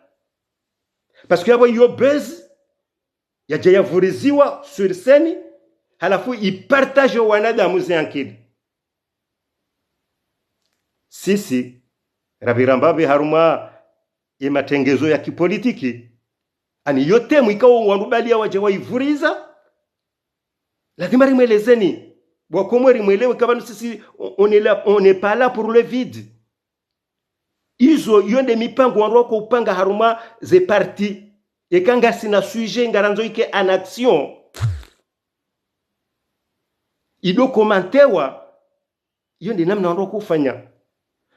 Parce que yapvo iyo buzz, yadja yavuriziwa sur scène, halafu ipartage wanadamu ze ankili. Sisi, rapvira mbapvi harumwa ye matrengezo ya kipolitiki, ani iyo thème ikao wandru balia wadja waivuriza, lazima rimwelezeni. Bwa komwe rimwelewe ka pvanu sisi, on, on est là, on n'est pas là pour le vide. Izo, iyo nde mipango wandru wako upanga harumwa ze parti. Eka ngasina sujet ngarandzo ike en action. Ido commentewa, iyo nde namna wandru wako ufanya.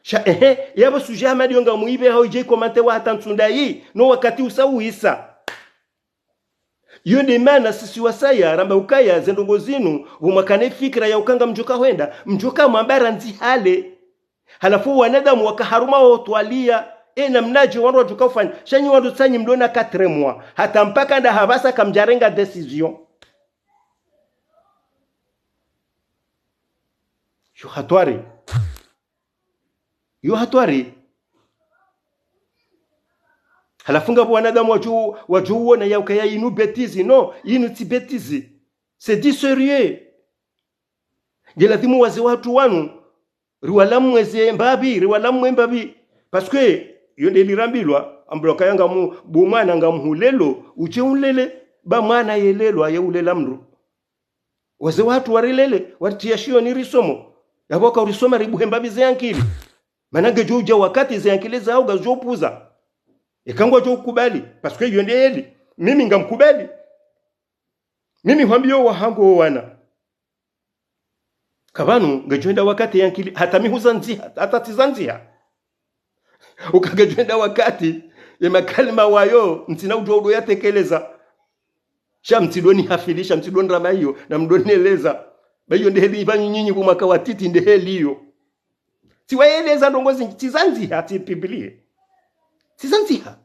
Sha, ehe, yapvo sujet hama ndiyo ngamuive hau idje commentewa hata ntsunda yi, no wakati usa uhisa. Iyo nde mana sisi wasaya, ramba ukaya, ze ndrongo zinu, pvo mwakana ye fikira ya uka ngamdjoka hwenda, mdjoka mwambara ndzihale. Halafu wanadamu waka harumwa wo twaliya, e namnadje wandru wadjoka ufanya. Sha nyi wandru tsanyi mdona quatre mois. Hata mpaka nda hapvasa kamdjarenga décision. Yo hatwari. Yo hatwari. Halafu ngapvo wanadamu wadjo, wadjo uona ya ukaya inu bêtise. Non, inu tsi bêtise. C'est du sérieux. Nge lazimu wazee watru wanu, riwalamwe ze mbapvi, riwalamwe mbapvi. Parce que, iyo nde lirambilwa, ambilwa kaya ngamu, bo mwana ngamhulelo, udje unlele, ba mwana yelelwa, ye ulela mndru. Wazee watru warilele, waritriya shiyoni risomo. Yapvo waka urisoma ribuhe mbapvi ze ankili. Mana ngedjo udja wakati ze ankili zahao ngazidjo upvuza. Eka ngwadjo ukubali, parce que iyo nde yeli. Mimi ngamkubali. Mimi hwambiyo wahangu wo wana. Ka pvanu, ngedjo enda wakati ye ankili, hata mi huzandziha, hata tsizandziha. Uka ngedjo enda wakati, ye makalima wayo, ntsina udjuwa udo yatekeleza. Sha mtsidoni hafilisha, mtsidoni ramba iyo, na mdoni eleza. Ba iyo nde heli pvanyu nyinyi pvo mwaka watiti nde heli iyo. Tsiwaeleza ndrongo zindji, tsizandziha, tsipvimbiliye. Tsizandziha.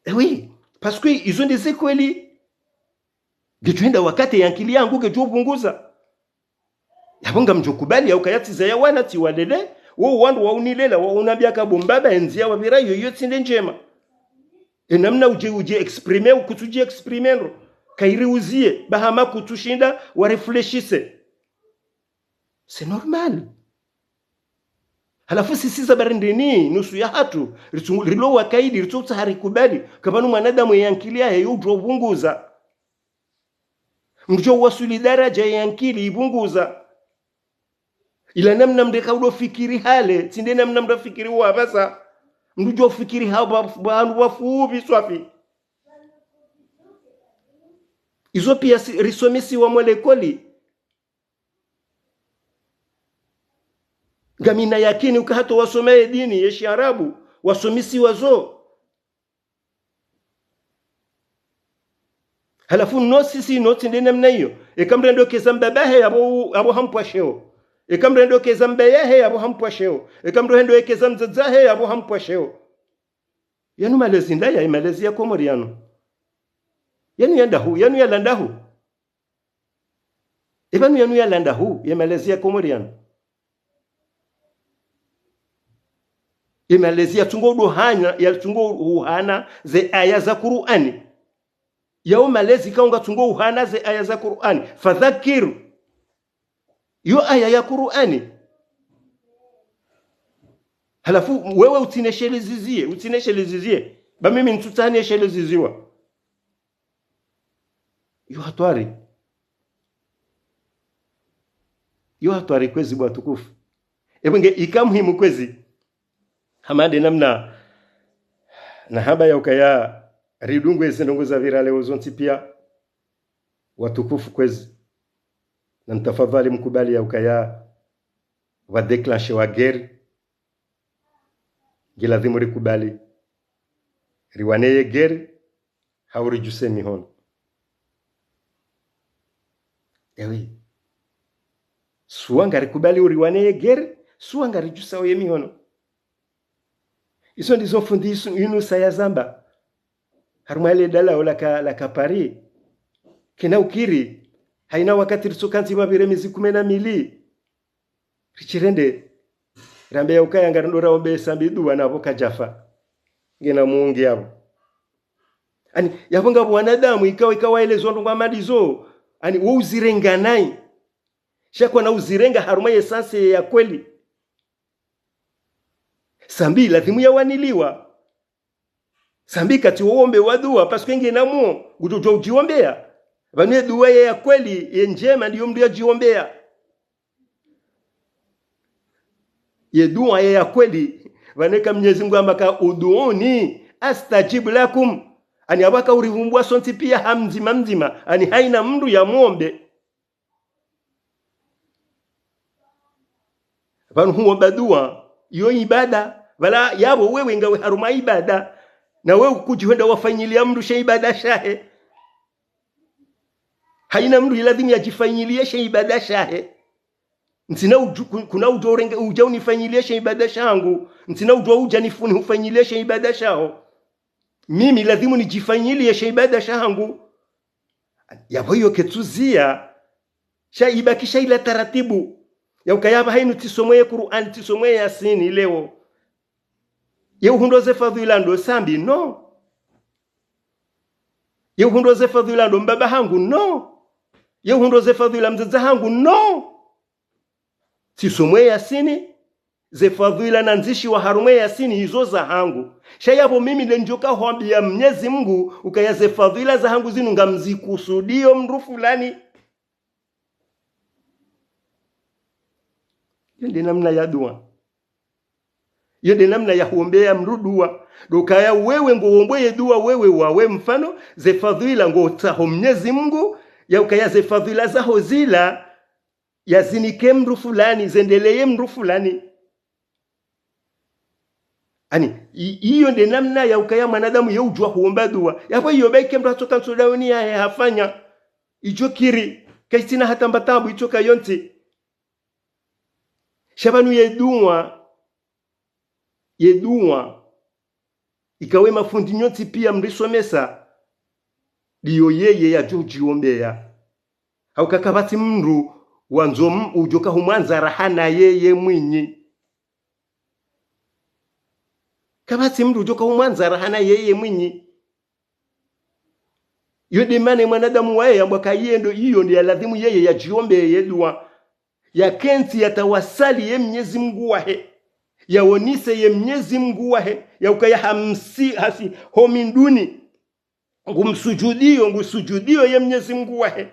Eh oui, parce que izo nde ze kweli. Ngedjo enda wakati ye ankili yangu ngedjo pvunguza. Yapvo ngamdjo kubali ya ukaya tsiza ya wana tsiwalele, wo wandru waunilela, waunambia ka bo mbaba endziya wapvira iyo, iyo tsi nde ndjema. E namna udje, udje exprimer, ukutsudje exprimer ndro. Kayiri uziye, ba hama kutsushinda, wa réfléchisse. C'est normal. Halafu sisi za barindini, nusu yahatru, ritsungu-, rilo wakaidi, ritsotsaha rikubali, ka pvanu mwanadamu ye ankili yahe yo udjuwa pvunguza. Mdru djo wasuli daraja ye ankili ipvunguza. Ila namna mdru eka udo fikiri hale, tsi nde namna mdru afikiri wapvasa. Mdru djo fikiri ha pva-, pvanu pvafupvi swafi. Izo pia si-, risomesiwa mwa lekoli. Ngamina yakini uka hata wasoma ye dini ye shiarabu, wasomesiwa zo. Halafu no sisi no tsi nde namna iyo. Eka mdru hendo ekeza mbaba he yapvo, yapvo hampva sheo. Eka mdru hendo ekeza mbaba yahe yapvo hampva sheo. Eka mdru hendo ekeza mdzadze he yapvo hampva sheo. Yanu malezi ndaya, ye malezi ya Komori yanu. Yanu ya ndahu, yanu ya landahu. E pvanu yanu ya landahu, ye malezi ya Komori yanu. Ye malezi yatsungo udo hanya, yatsungo uhana ze aya za Kur'ani. Yawo malezi kaunga tsungo uhana ze aya za Kur'ani. Fadhakir. Yo aya ya Kur'ani. Halafu wewe utsineshelezeze, utsineshelezeze. Ba mimi ntsutsaha nieshelezezwa. Yo hatwari. Yo hatwari kwezi bo watukufu. Epvo nge ika muhimu kwezi. Hama nde namna nahamba ya ukaya ridungwe ezi ndrongo zapvira leo zontsi pia. Watukufu kwezi. Na mtafadhali mkubali ya ukaya pva déclenché wa guerre. Ngiladhimu rikubali. Riwane ye guerre, hau ridjuse mihono. Ewe. Suwa ngarikubali uriwane ye guerre, suwa ngaridjusao ye mihono. Izo ndizo fundi isu, inu saya zamba. Harumwa le dalao laka, laka Paris. Kena ukiri, haina wakati ritsokantsi mapvire mezi kume na mili. Richirende, rambe ya ukaya ngarindo raombe Sambi dua na pvo kadjafa. Ngena muongi yapvo. Ani, yapvo ngapvo wanadamu ikawa, ikawa elezwa ndrongo hama ndizo. Ani, wo uzirenga nayi. Sha kwana uzirenga harumwa ye sens ya kweli. Sambi ladhimu yawaniliwa. Sambi katsi woombewa dua, parce que ngena muo, ngudjo djuwa udjiombeya. Pvanu ye dua ye ya kweli, ye ndjema ndiyo mdru yadjiombeya. Ye dua ye ya kweli, pvanu eka Mnyezi Mngu hamba ka ud'uni astajib lakum. Ani apvo aka uripvumbua sontsi pia ha mdzima mdzima, ani haina mdru yamuombe. Pvanu huomba dua, iyo ibada, pvala yapvo wewe ngawe harumwa ibada, na wewe kudjihwenda wafanyilia mdru she ibada shahe. Haina mdru iladhimu yadjifanyilie she ibada shahe. Ntsina udju-, ku-, kuna udjo urenge, udja unifanyilie she ibada shangu. Ntsina udjo udja nifuni hufanyilie she ibada shaho. Mimi ladhimu nidjifanyilie she ibada shahangu. Yapvo iyo ketsuziya, sha ibakisha ila taratibu. Ya ukaya apva hainu tsisomwe ye Kur'ani, tsisomwe ye Yasini leo. Ye uhundro ze fadhwila ndo Sambi, no. Ye uhundro ze fadhwila ndo mbaba hangu, no. Ye uhundro ze fadhwila mdzadze hangu, no. Tsisomwe Yasini, ze fadhwila nandzishiwa harumwe Yasini izo zahangu. Sha yapvo mimi nde ndjoka hwambia Mnyezi Mngu, ukaya ze fadhwila zahangu zinu ngamzikusudio mdru fulani. Iyo nde namna ya dua. Iyo nde namna ya huombeya mdru dua. Ndo ukaya wewe ngoombo ye dua wewe wawe mfano, ze fadhwila ngotsaho Mnyezi Mungu, ya ukaya ze fadhwila zaho zila, yazinike mdru fulani, zendeleye mdru fulani. Ani, i-, iyo nde namna ya ukaya mwanadamu ye udjuwa huomba dua. Yapvo iyo baike mdru hatsoka ntsu dauni yahe hafanya. Idjo kiri, kaitsina hata mba tabu itsoka yontsi. Sha pvanu ye dua, ye dua, ikao ye mafundi nyontsi pia mrisomesa, ndiyo yeye yadjo udjiombeya. Hauka kapvatsi mdru wandzo m-, udjoka humwandza raha na yeye mwinyi. Kapvatsi mdru udjoka humwandza raha na yeye mwinyi. Iyo nde mana ye mwanadamu waye yambwa ka yendo iyo nde ya lazimu yeye yadjiombeye dua. Yakentsi yatawasali ye Mnyezi Mungu wahe. Yaonise ye Mnyezi Mungu wahe. Ya ukaya hamsi, hasi, ho minduni. Ngumsujudiyo, ngusujudiyo ye Mnyezi Mungu wahe.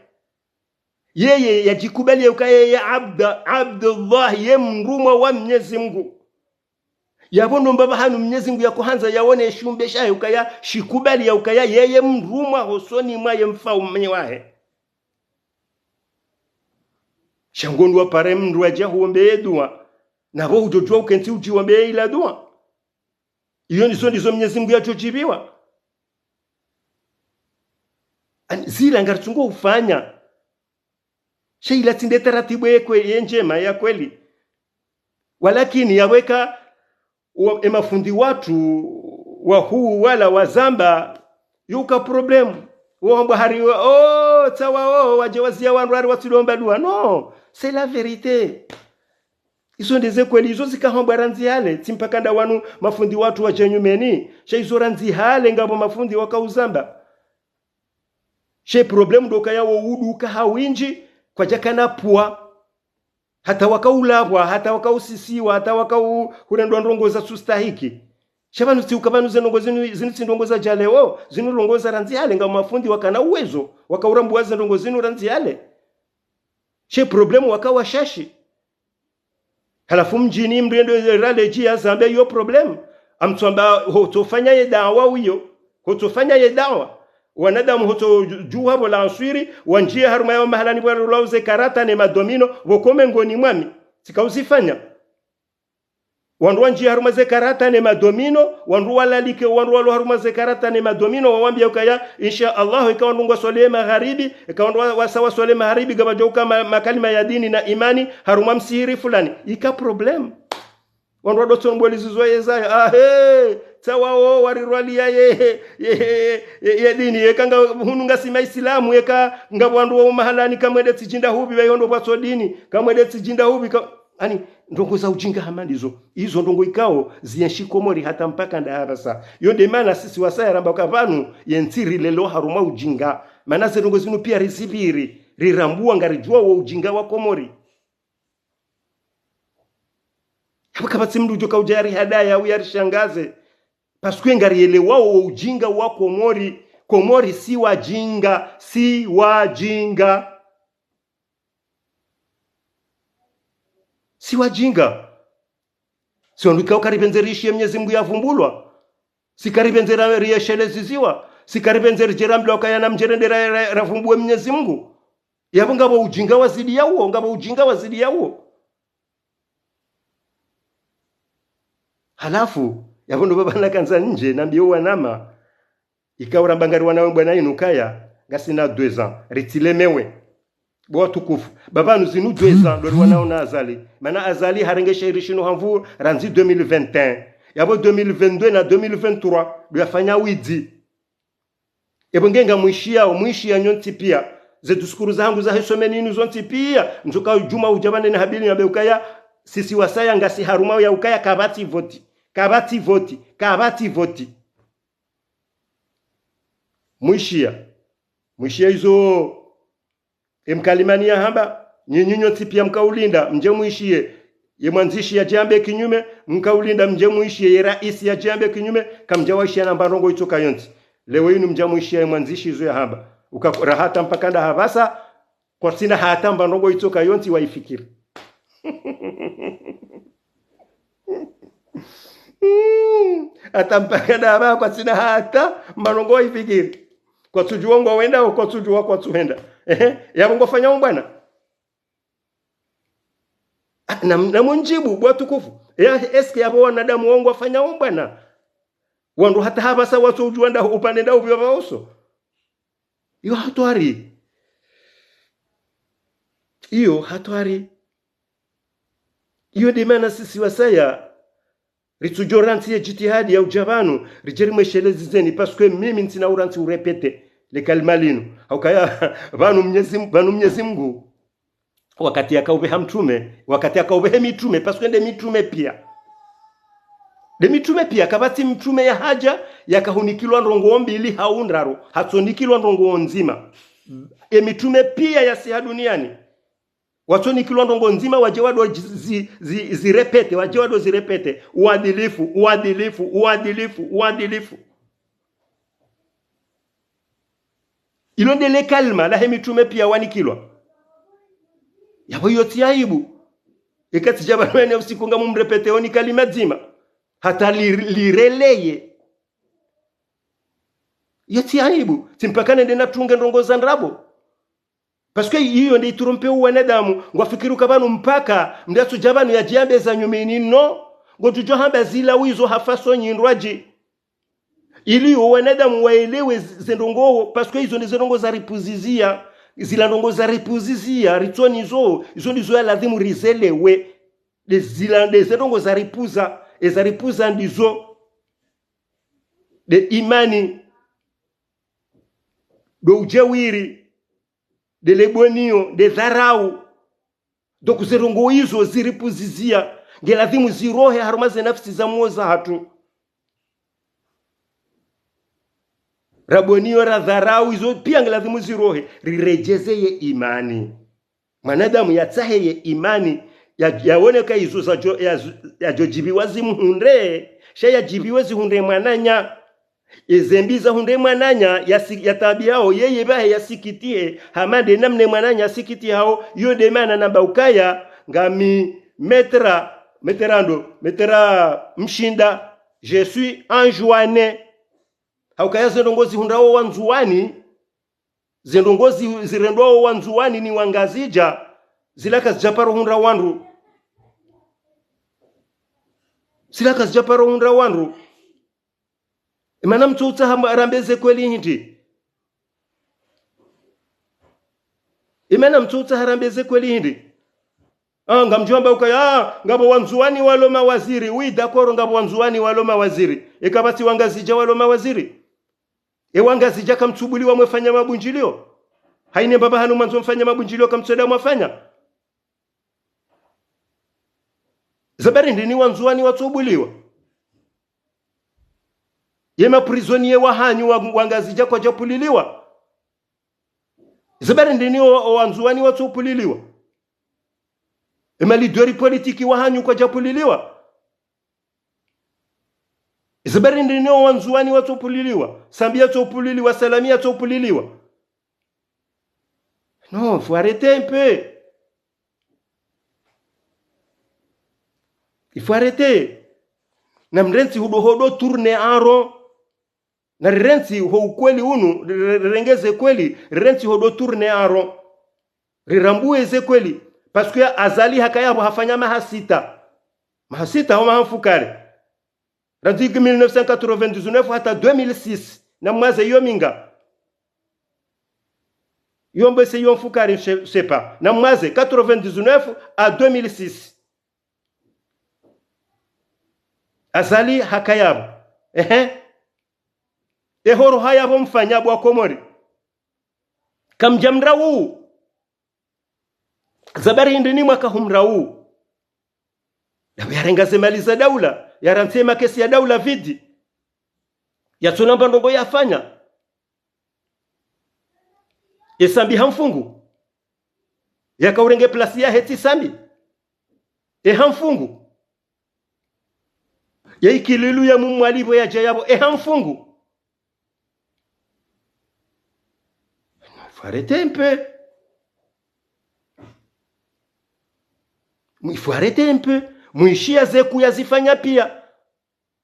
Yeye yadjikubali ya ukaya yeye abda, Abdullah, ye mrumwa wa Mnyezi Mungu. Yapvo nomba pvahanu Mnyezi Mungu yakohandza yaone ye shiumbe shahe ukaya shikubali ya ukaya yeye mrumwa hosoni mwa ye mfaume wahe. Sha ngo ndo wapare mdru yadja huombeye dua. Napvo udjodjuwa ukentsi udjiombe ila dua. Iyo ndizo ndizo Mnyezi Mungu yadjodjibiwa. Ani, zila ngaritsungo ufanya. Sha ila tsi nde taratibu ye kwe-, ye ndjema ya kweli. Walakini yaweka wa-, ye mafundi watru wahuu wala wazamba, yuka problème. Wo hambwa hari wa, oh, tsawa, oh, wadje waziya wandru hari watsilomba dua. Non, c'est la vérité. Izo nde ze kweli, izo zikahambwa randzi hale, tsi mpaka nda wanu mafundi watru wadja nyumeni. Sha izo randzi hale ngapvo mafundi wakauzamba. She problème ndo ukaya wo udu uka ha windji, kwadjakana pvwa. Hata wakaulapvwa, hata wakausisiwa, hata wakau-, hurendwa ndrongo zatsustahiki. Sha pvanu tsi uka pvanu ze ndrongo zinu, zinu tsi ndrongo zadja leo, zinu ndrongo za randzi hale nga mafundi wakana uwezo, wakaurambuwa ze ndrongo zinu randzi hale. She problème waka washashi. Halafu mdjini mdru yende rale dji yazambe iyo problème. Amtswamba hotsofanya ye dawa uyo. Hotsofanya ye dawa. Wanadamu hotsodjuha pvo la answiri, wandjiye harumwa ya mahalani pvwa rulwao ze karata ne madomino, pvoko mengoni mwami. Tsika uzifanya. Wandru wandjiye harumwa ze karata ne madomino, wandru walalike, wandru walo harumwa ze karata ne madomino, wawambiya ukaya, insha Allah, eka wandru ngwaswaliye magharibi, eka wandru wa-, wasa waswaliye magharibi, ngapvadjo uka ma-, makalima ya dini na imani, harumwa msihiri fulani. Ika problème. Wandru wadotso mbweli zizo ye zayo, ahe, tsawa wo, warirwaliya ye, ye, ye, ye, ye dini, eka nga hunu ngasi maisilamu, eka ngapvo wandru wa mahalani kamwende tsidjinda hupvi, ba iyo ndo pvwatso dini, kamwende tsidjinda hupvi, ka-, ani, ndrongo za ujinga hama ndizo. Izo ndrongo ikao zienshi Komori hata mpaka nda hapvasa. Iyo nde mana sisi wasaya ramba uka pvanu ye ntsi rilelwa harumwa ujinga. Mana ze ndrongo zinu pia rizipviri, rirambuwa ngaridjuwa wo ujinga wa Komori. Hapvo kapvatsi mdru udjoka udja yarihadaya au yarishangaze. Parce que ngarielewao wo ujinga wa Komori. Komori si wajinga, si wajinga. Si wajinga. Si wandru ikao karipvendze riishiye Mnyezi Mungu yavumbulwa. Si karipvendze ra-, riesheleziziwa. Si karipvendze ridje rambilwa ukaya namdje rende ra-, ra-, ravumbuwe Mnyezi Mungu. Yapvo ngapvo ujinga wazidi ya uwo, ngapvo ujinga wazidi ya uwo. Halafu, yapvo ndo pvapvo nakandza ndje, nambiye wanama, ikao ramba ngari wana we bwana inu kaya, ngasina deux ans, ritsilemewe. Bo watukufu. Pvapvanu zinu deux ans, ndo riwanao na Azali. Mana Azali harenge shahiri shinu ha nvuu, randzi deux mille vingt et un. Yapvo deux mille vingt-deux na deux mille vingt-trois, ndo yafanya widzi. Epvo nge ngamwishiyao, mwishiya nyontsi pia. Ze discours zahangu zahe semaine inu zontsi pia. Ndjoka djuma udja pvanu ne habili na be ukaya, sisi wasaya ngasi harumwa ya ukaya kapvatsi voti. Kapvatsi voti. Kapvatsi voti. Mwishiya. Mwishiya izo. Ye mkalimani yahamba, nyinyi nyontsi pia mkaulinda, mdje mwishiye. Ye mwandzishi yadje yambe kinyume, mkaulinda, mdje mwishiye. Ye raisi yadje yambe kinyume, kamdja waishiya na mba ndrongo itsoka yontsi. Leo inu mdja mwishiya ye mwandzishi izo yahamba. Uka ra hata mpaka nda hapvasa, kwatsina hata mba ndrongo itsoka yontsi waifikiri. Hmm. Hata mpaka ndapvo kwatsina hata marongo ifikiri. Kwatsudjuwa ngwawendao, kwatsudjuwa kwatsuhenda. Ehe, yapvo ngwafanyao mbwana. Ah, na, na mundjibu, bo watukufu. Ya, est-ce que yapvo wanadamu wao ngwafanyao mbwana? Wandru hata hapvasa watsudjuwa nda upande nda upvi pvwa uso. Iyo hatwari. Iyo hatwari. Iyo nde mana sisi wasaya ritsudjo rantsi ye djitihadi ya udja pvanu, ridje rimwesheleze zeni, parce que mimi ntsina urantsi urépéter le kalima linu. Haukaya pvanu Mnyezi, pvanu Mnyezi Mngu, wakati yakaupveha mtrume, wakati yakaupvehe mitrume, parce que nde mitrume pia. Nde mitrume pia, kapvatsi mtrume yahadja, yakahunikilwa ndrongoo mbili hau ndraru, hatsonikilwa ndrongoo ndzima. E mitrume pia yasiha duniani. Watsonikilwa ndrongoo ndzima, wadje wado zi, zi, zi, zirépéter, wadje wado zirépéter. Uadilifu, uadilifu, uadilifu, uadilifu. Ilo nde le kalima lahe mitrume pia wanikilwa. Yapvo iyo tsi aibu. Eka tsidja pvanu ene usiku ngamumrépéter oni kalima dzima. Hata li, lireleye. Iyo tsi aibu. Tsi mpaka nende natunge ndrongoo za ndrabo. Parce que iyo nde itrompe wanadamu, ngwafikiri uka pvanu mpaka mndru yatsudja pvanu yadjiambe za nyumeni no, ngodjudjo hamba zila wizo hafaso nyindrwadji. Ili wo wanadamu waelewe ze ndrongoo, parce que izo nde ze ndrongoo zaripvuzizia, zila ndrongoo zaripvuzizia, ritsonizo, izo ndizo ya lazimu rizelewe. Nde zila, nde ze ndrongoo zaripvuza, ezaripvuza ndizo. Nde imani, ndo udjewiri, nde leboniyo, nde dharau. Donc ze ndrongoo izo ziripvuzizia, nge lazimu zirohe harumwa ze nafsi za mwo zahatru. Raboniyo, radharau, izo pia nge lazimu zirohe, riredjeze ye imani. Mwanadamu yatsahe ye imani, ya, yaone ka izo zadjo, ya, yadjodjibiwa zimuhundre, sha yadjibiwe zihundre mwananya. Ezembi zahundre mwananya, yasi, yataabihao, yeye pvahe yasikitihe, hama nde namna mwananya yasikitihao, iyo nde mana namba ukaya, ngami maître, maître ndo, maître Mshinda, je suis Anjouanais. Haukaya ze ndrongoo zihundrao Wandzuwani, ze ndrongoo zi, zirendwao Wandzuwani ni Wangazidja, zila kazidja paro hundra wandru. Zila kazidja paro hundra wandru. Imana mtsoutsaha mba, rambe ze kweli hindri? Imana mtsoutsaha rambe ze kweli hindri? Ah, ngamdjo amba ukaya, ah, ngapvo Wandzuwani walo mawaziri. Oui, d'accord, ngapvo Wandzuwani walo mawaziri. Eka pvatsi Wangazidja walo mawaziri. E Wangazidja kamtsubuliwa mwefanya mabundjilio? Haine mbaba hanu mwandzo mfanya mabundjilio kamtsuda mwafanya? Ze habari ndrini Wandzuwani watsobuliwa? Ye maprisonnier wahanyu wa, Wangazidja kwadjapvuliliwa? Ze habari ndrini o, o Wandzuwani watsopvuliliwa? E ma leader politique wahanyu kwadjapvuliliwa? Ze habari ndrini o Wandzuwani watsopvuliliwa? Sambi yatsopvuliliwa, Salami yatsopvuliliwa? Non, faut arrêter un peu. Il faut arrêter. Namrentsi hudo hodo tourner en rond. Narirentsi ho ukweli unu, ri, ri, rirenge ze kweli, rirentsi hodo tourner en rond. Rirambuwe ze kweli. Parce que Azali hakaya pvo hafanya maha sita. Maha sita ho maha mfukare. Randzi mille neuf cent quatre-vingt-dix-neuf hata deux mille six. Namwaze iyo minga. Iyo mbwese iyo mfukare, je sais pas. Namwaze quatre-vingt-dix-neuf à deux mille six. Azali hakaya pvo. Ehe. Ehoro haya pvo mfanya bo Wakomori. Kamdjamrau. Ze habari ndrini mwakahumrau? Yapvo yarenga ze mali za daula, yarantsi makesi ya daula vide. Yatsona mba ndrongoo yafanya. E Sambi hamfungu. Yakaurenge place yahe tsi Sambi. E hamfungu. Ye Ikililu ya Mmwali pvo yadja yapvo, e hamfungu. Il faut arrêter un peu. Il faut arrêter un peu. Mwishiya ze kuu yazifanya pia.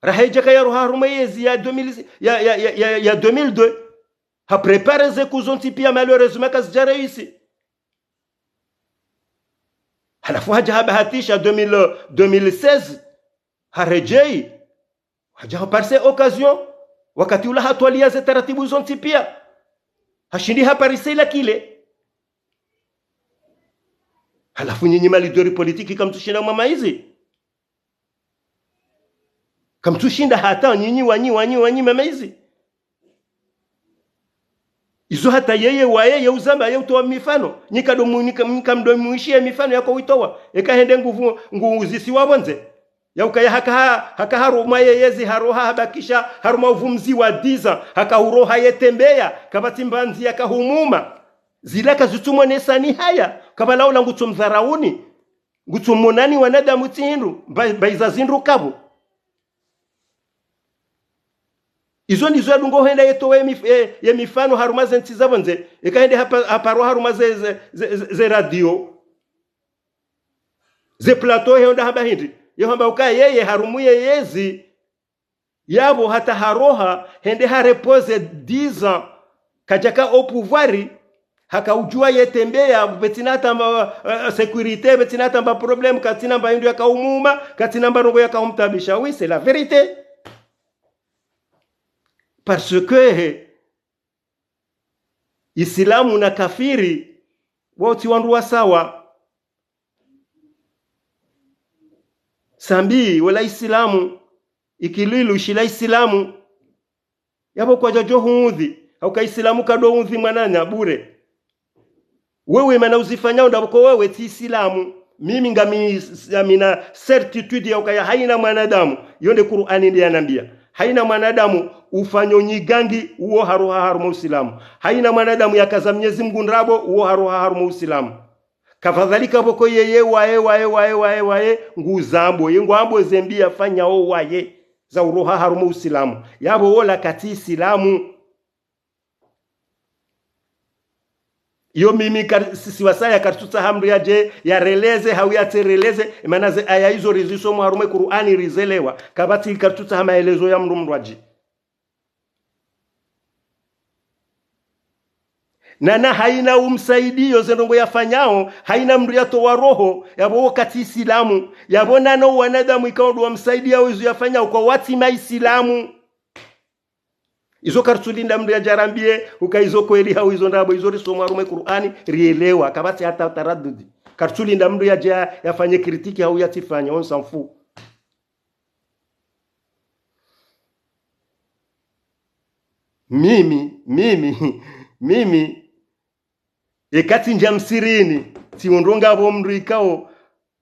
Raha idjaka yaroha harumwa yezi ya deux mille, ya, ya, ya, ya, ya deux mille deux. Haprépare ze coups zontsi pia, malheureusement kazidja réussi. Halafu hadja habahatisha deux mille, deux mille seize. Haredjei. Hadja haparisa occasion. Wakati ula hatwalia ze taratibu zontsi pia. Hashindi haparisa ila kile. Halafu nyinyi ma leaders politiques kamtsushinda mwamaizi. Kamtsushinda hata nyinyi wanyi, wanyi, wanyi mwamaizi. Izo hata yeye waye ye uzamba ye utowa mifano. Nyi kado mu-, nyi ka-, nyi kamdo mwishiya mifano yako witowa. Eka hende nguvu, nguzisiwa pvondze. Ya ukaya haka ha-, haka harumwa ye yezi haroha habakisha harumwa uvumzi wa dix ans. Haka uroha ye tembeya. Kapvatsi mba ndziya kahumuma. Zila kazitsumonesa ni haya. Kapvala ula ngutsomdharauni. Ngutsomonani wanadamu tsi hindru. Mba, mba iza zindru kapvo. Izo ndizo yadungo henda yetowe ye mif-, ye, ye mifano harumwa ze ntsi za pvondze. Eka hende hapa-, haparwa harumwa ze, ze, ze, ze, ze radio. Ze plateau he onda hamba hindri. Ye hamba uka yeye harumwa ye yezi. Yapvo hata haroha, hende ha reposer dix ans. Kadjaka au pouvoir, haka udjua ye tembeya, pvatsina hata mba, eh, sécurité, pvatsina hata mba problème, katsina mba hindru yaka umuma, katsina mba ndrongo yaka umtabisha. Oui, c'est la vérité. Parce que, eh, Isilamu na kafiri, wao tsi wandru wa sawa. Sambi, wala Isilamu, ikililu, shila Isilamu. Yapvo kwadjadjo huudhi, hauka Isilamu kado udhi mwananya bure. Wewe mana uzifanyao ndapvo ko wewe tsi Isilamu. Mimi ngami, ngamina certitude ya ukaya haina mwanadamu. Yo nde Kur'ani nde yanambia. Haina mwanadamu ufanyo nyigangi uwo haroha harumwa Usilamu. Haina mwanadamu yakaza Mnyezi Mngu ndrabo uwo haroha harumwa Usilamu. Kafadhalika pvoko yeye waye, waye, waye, waye, waye, nguzambo. Ye ngwambo zembi yafanyao waye. Za uroha harumwa Usilamu. Yapvo wola katsi Isilamu. Iyo mimi kar-, si-, siwasaya karitsutsaha mndru yadje, yareleze, hau yatsereleze, emana ze aya izo rizisomo harumwa Kur'ani rizelewa. Kapvatsi karitsutsaha maelezo ya mndru mndru adji. Nana haina umsaidiyo ze ndrongo yafanyao, haina mndru yatowa roho, yapvo wo katsi Isilamu, yapvo nana wanadamu ikao ndo wamsaidiao izo yafanyao kwa watsi ma Isilamu. Izo karitsulinda mndru yadje yarambiye, uka izo kweli hau izo ndrabo, izo risomo harumwa Kur'ani, rielewa, kapvatsi hata taradudi. Karitsulinda mndru yadje ya-, yafanye critique hau yatsifanye, on s'en fout. Mimi, mimi, mimi, eka tsindja msirini, tsi undronga pvo mndru ikao,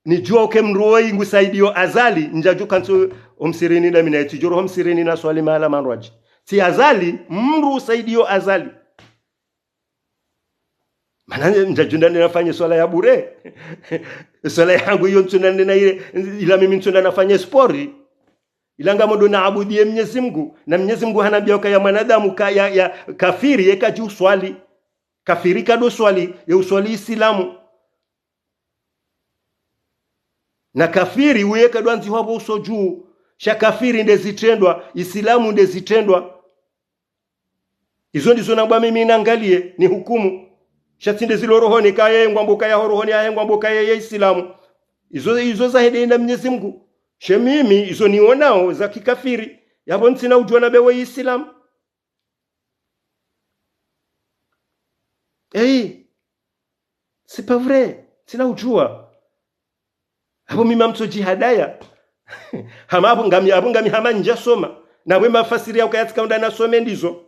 nidjua uke mndru woyi ngusaidiyo Azali, ndjadjuka ntsu omsirini ndami naye, tsidjoroha omsirini naswali mahala mandrwadji. Tsi Azali, mndru usaidiyo Azali. Mana ndjadjunda nde nafanye swala ya bure. Swala yangu iyo ntsunda nde na ile, ila mimi ntsunda nafanye sport. Ila ngam ndo naabudiye Mnyezi Mngu. Na Mnyezi Mngu hanambia uka ya mwanadamu ka, ya, ya kafiri, ye kadji uswali. Kafiri kado swali, ye uswali Isilamu. Na kafiri, uye kadwandzihwa pvo uso dju. Sha kafiri nde zitrendwa, Isilamu nde zitrendwa. Izo ndizo nambwa mimi nangaliye, nihukumu. Sha tsi nde zilo rohoni kaye, ngwambo kaya ho rohoni yahe, ngwambo kaye ye Isilamu. Izo, izo zahende na Mnyezi Mngu. She mimi, izo nionao za kikafiri, yapvo ntsina udjua na bewe Isilamu. Eyi, c'est pas vrai, ntsina udjua. Apvo mimi ngamtso djihadaya. Hama apvo ngami, apvo ngami hama ndjasoma. Na we mafasiri ya ukaya tsika unda nasome ndizo.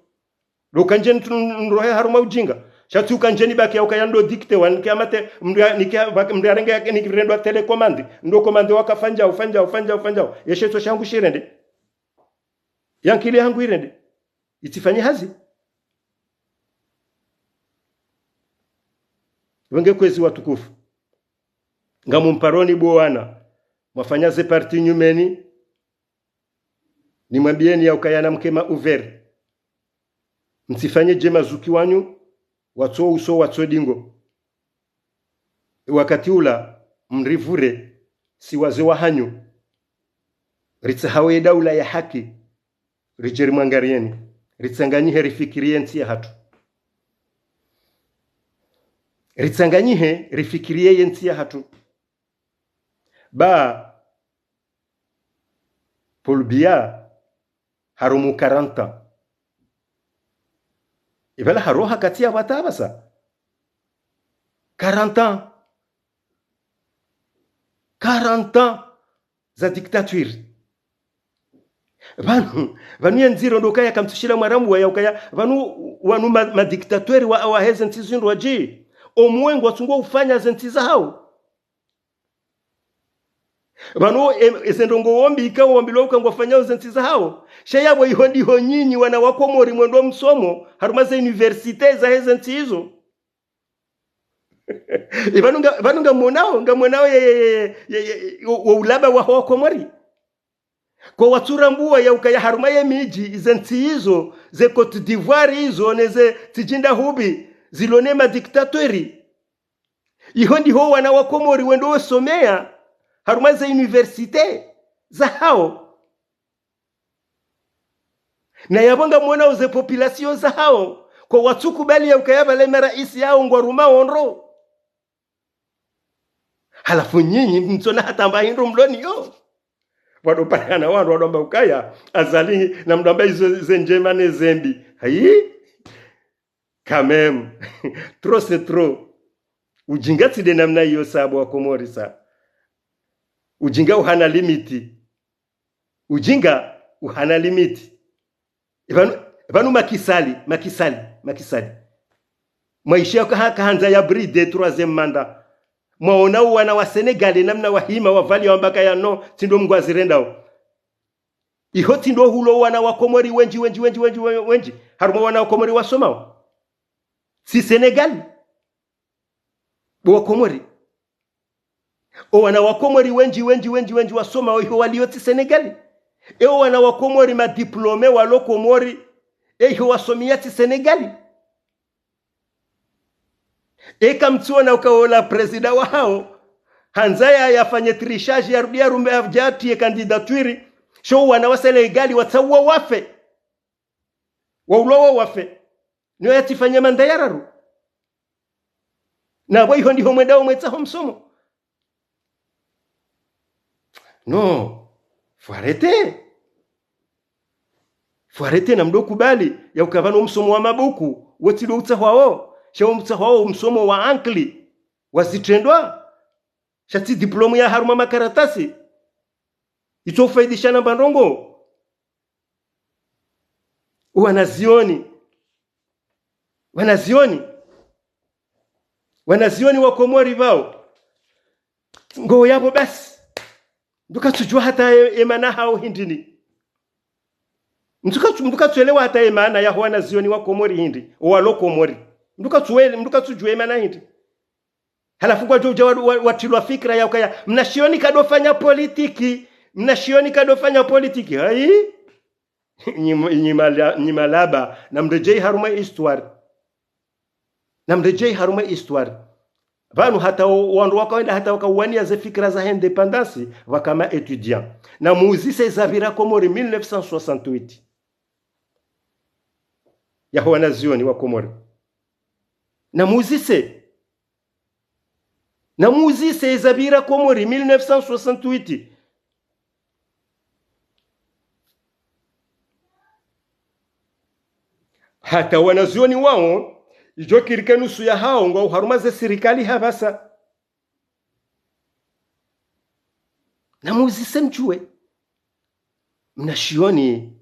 Ndo uka ndje ntu-, nrohe harumwa ujinga. Sha tsi uka ndje nibaki ya ukaya ndo dicté wa, nike amate, mndru ya, nike, mndru yarenge ya, nike rendwa télécommande. Ndo commande waka fanya, ufanya, ufanya, ufanya. Yeshe tso shangu shirende. Yankili yangu irende. Itsifanye hazi. Wenge kwezi watukufu. Ngamumparoni bo wana. Mwafanya ze parti nyumeni. Nimwambieni ya ukaya na mkema ouvert. Mtsifanye dje mazuki wanyu, watso uso, watso dingo. Wakati ula, mrivure, si wazee wahanyu. Ritsahawo ye daula ya haki, ridje rimwangariyeni, ritsanganyihe rifikiriye ntsi yahatru. Ritsanganyihe rifikiriye ye ntsi yahatru. Ba Paul Biya harumwa quarante ans. Ipvala haroha kati ya pvata pvasa. Quarante ans. Quarante ans za dictature. Pvanu, pvanu ye ndziro ndo ukaya kamtsushila mwarambuwa ya ukaya, pvanu, wanu ma, ma dictateur wa, waheze ntsi zindru wadji. Omwengo watsungo ufanya ze ntsi zahawo. Pvanu, em, eze ndrongoo mbi ikao wambilwa uka ngwafanyao ze ntsi zahawo. Sha yapvo iho ndiho nyinyi wana wa Komori mwendo msomo, harumwa ze université zaheze ntsi izo. Ipvanu nga, pvanu ngamwonao, ngamwonao ye, ye, ye, ye, ye, wo, wo ulaba waho wa Komori. Ko watsurambuwa ya ukaya harumwa ye midji, ze ntsi izo, ze Côte d'Ivoire izo, ne ze ntsi djinda hubi, zilo ne ma dictateur. Iho ndiho wana wa Komori wendo wasomeya, harumwa ze université zahawo. Na yapvo ngamwonao ze population zahawo, ko watsukubali ya ukaya pvale maraisi yawo ngwarumao ndro. Halafu nyinyi mtsona hata mba hindru mloniyo. Pvwado parihana wandru wado amba ukaya, Azali, namdo amba izo ze ndjema ne ze mbi. Hayi? Quand même. Trop c'est trop. Ujinga tsi nde namna iyo sa bo wa Komori sa. Ujinga uhana limite. Ujinga uhana limite. Ipvanu, ipvanu Macky Sall, Macky Sall, Macky Sall. Mwaishiya kaha, kahandza ya brider troisième mandat. Mwaona owana wa Sénégal namna wahima wavaliya wamba kaya no, tsi ndo Mngu azirendao. Iho tsi ndo hulo wana wa Komori wendji, wendji, wendji, wendji, wendji. Harumwa wana wa Komori wasomao. Tsi Sénégal. Bo wa Komori. Owana wa Komori wendji, wendji, wendji, wendji wasomao iho waliyo tsi Sénégal. E owana wa Komori ma diplômés walo Komori, e iho wasomeya tsi Sénégal. E kamtsiona uka ola président wahawo, handza ya, yafanye trichage, yarudi yarumbe, yadje yatriye candidature, sho owana wa Sénégal watsauwa wafe. Waulwa wafe. Niyo yatsifanya mandat ya raru. Na pvo iho ndiho mwendao mwetsaho msomo. Non. Faut arrêter. Faut arrêter, namdo kubali ya uka pvanu msomo wa mabuku, wo tsi ndo utsahwao. Sha wo utsahwao msomo wa ankili, wa zitrendwa. Sha tsi diplôme ya harumwa makaratasi. Itso ufaidisha na mba ndrongoo. Wanazioni. Wanazioni. Wanazioni wa Komori pvao. Ngo yapvo basi. Mndru katsudjuwa hata e, e maana hawo hindrini. Mndru katsu, mndru katsuelewa hata e maana yaho wanazioni wa Komori hindri. Owalo Komori. Mndru katsuele, mndru katsudjuwa e maana hindri. Halafu ngwadjo udja wa, wa, watrilwa fikira ya ukaya, mnashioni kadofanya politiki, mnashioni kadofanya politiki. Hayi? Nyi, nyi mala-, nyi malaba, namredjeyi harumwa histoire. Namredjeyi harumwa histoire. Pvanu hata o, wandru wakawenda hata wakawaniya ze fikira za indépendance, pvwaka ma étudiants. Namuuzise zapvira Komori mille neuf cent soixante-huit. Yaho wanazioni wa Komori. Namuuzise. Namuuzise zapvira Komori mille neuf cent soixante-huit. Hata wanazioni wawo, idjo kiri ke nusu yahawo ngwao harumwa ze sirikali hapvasa. Namuuzise mdjuwe. Mnashioni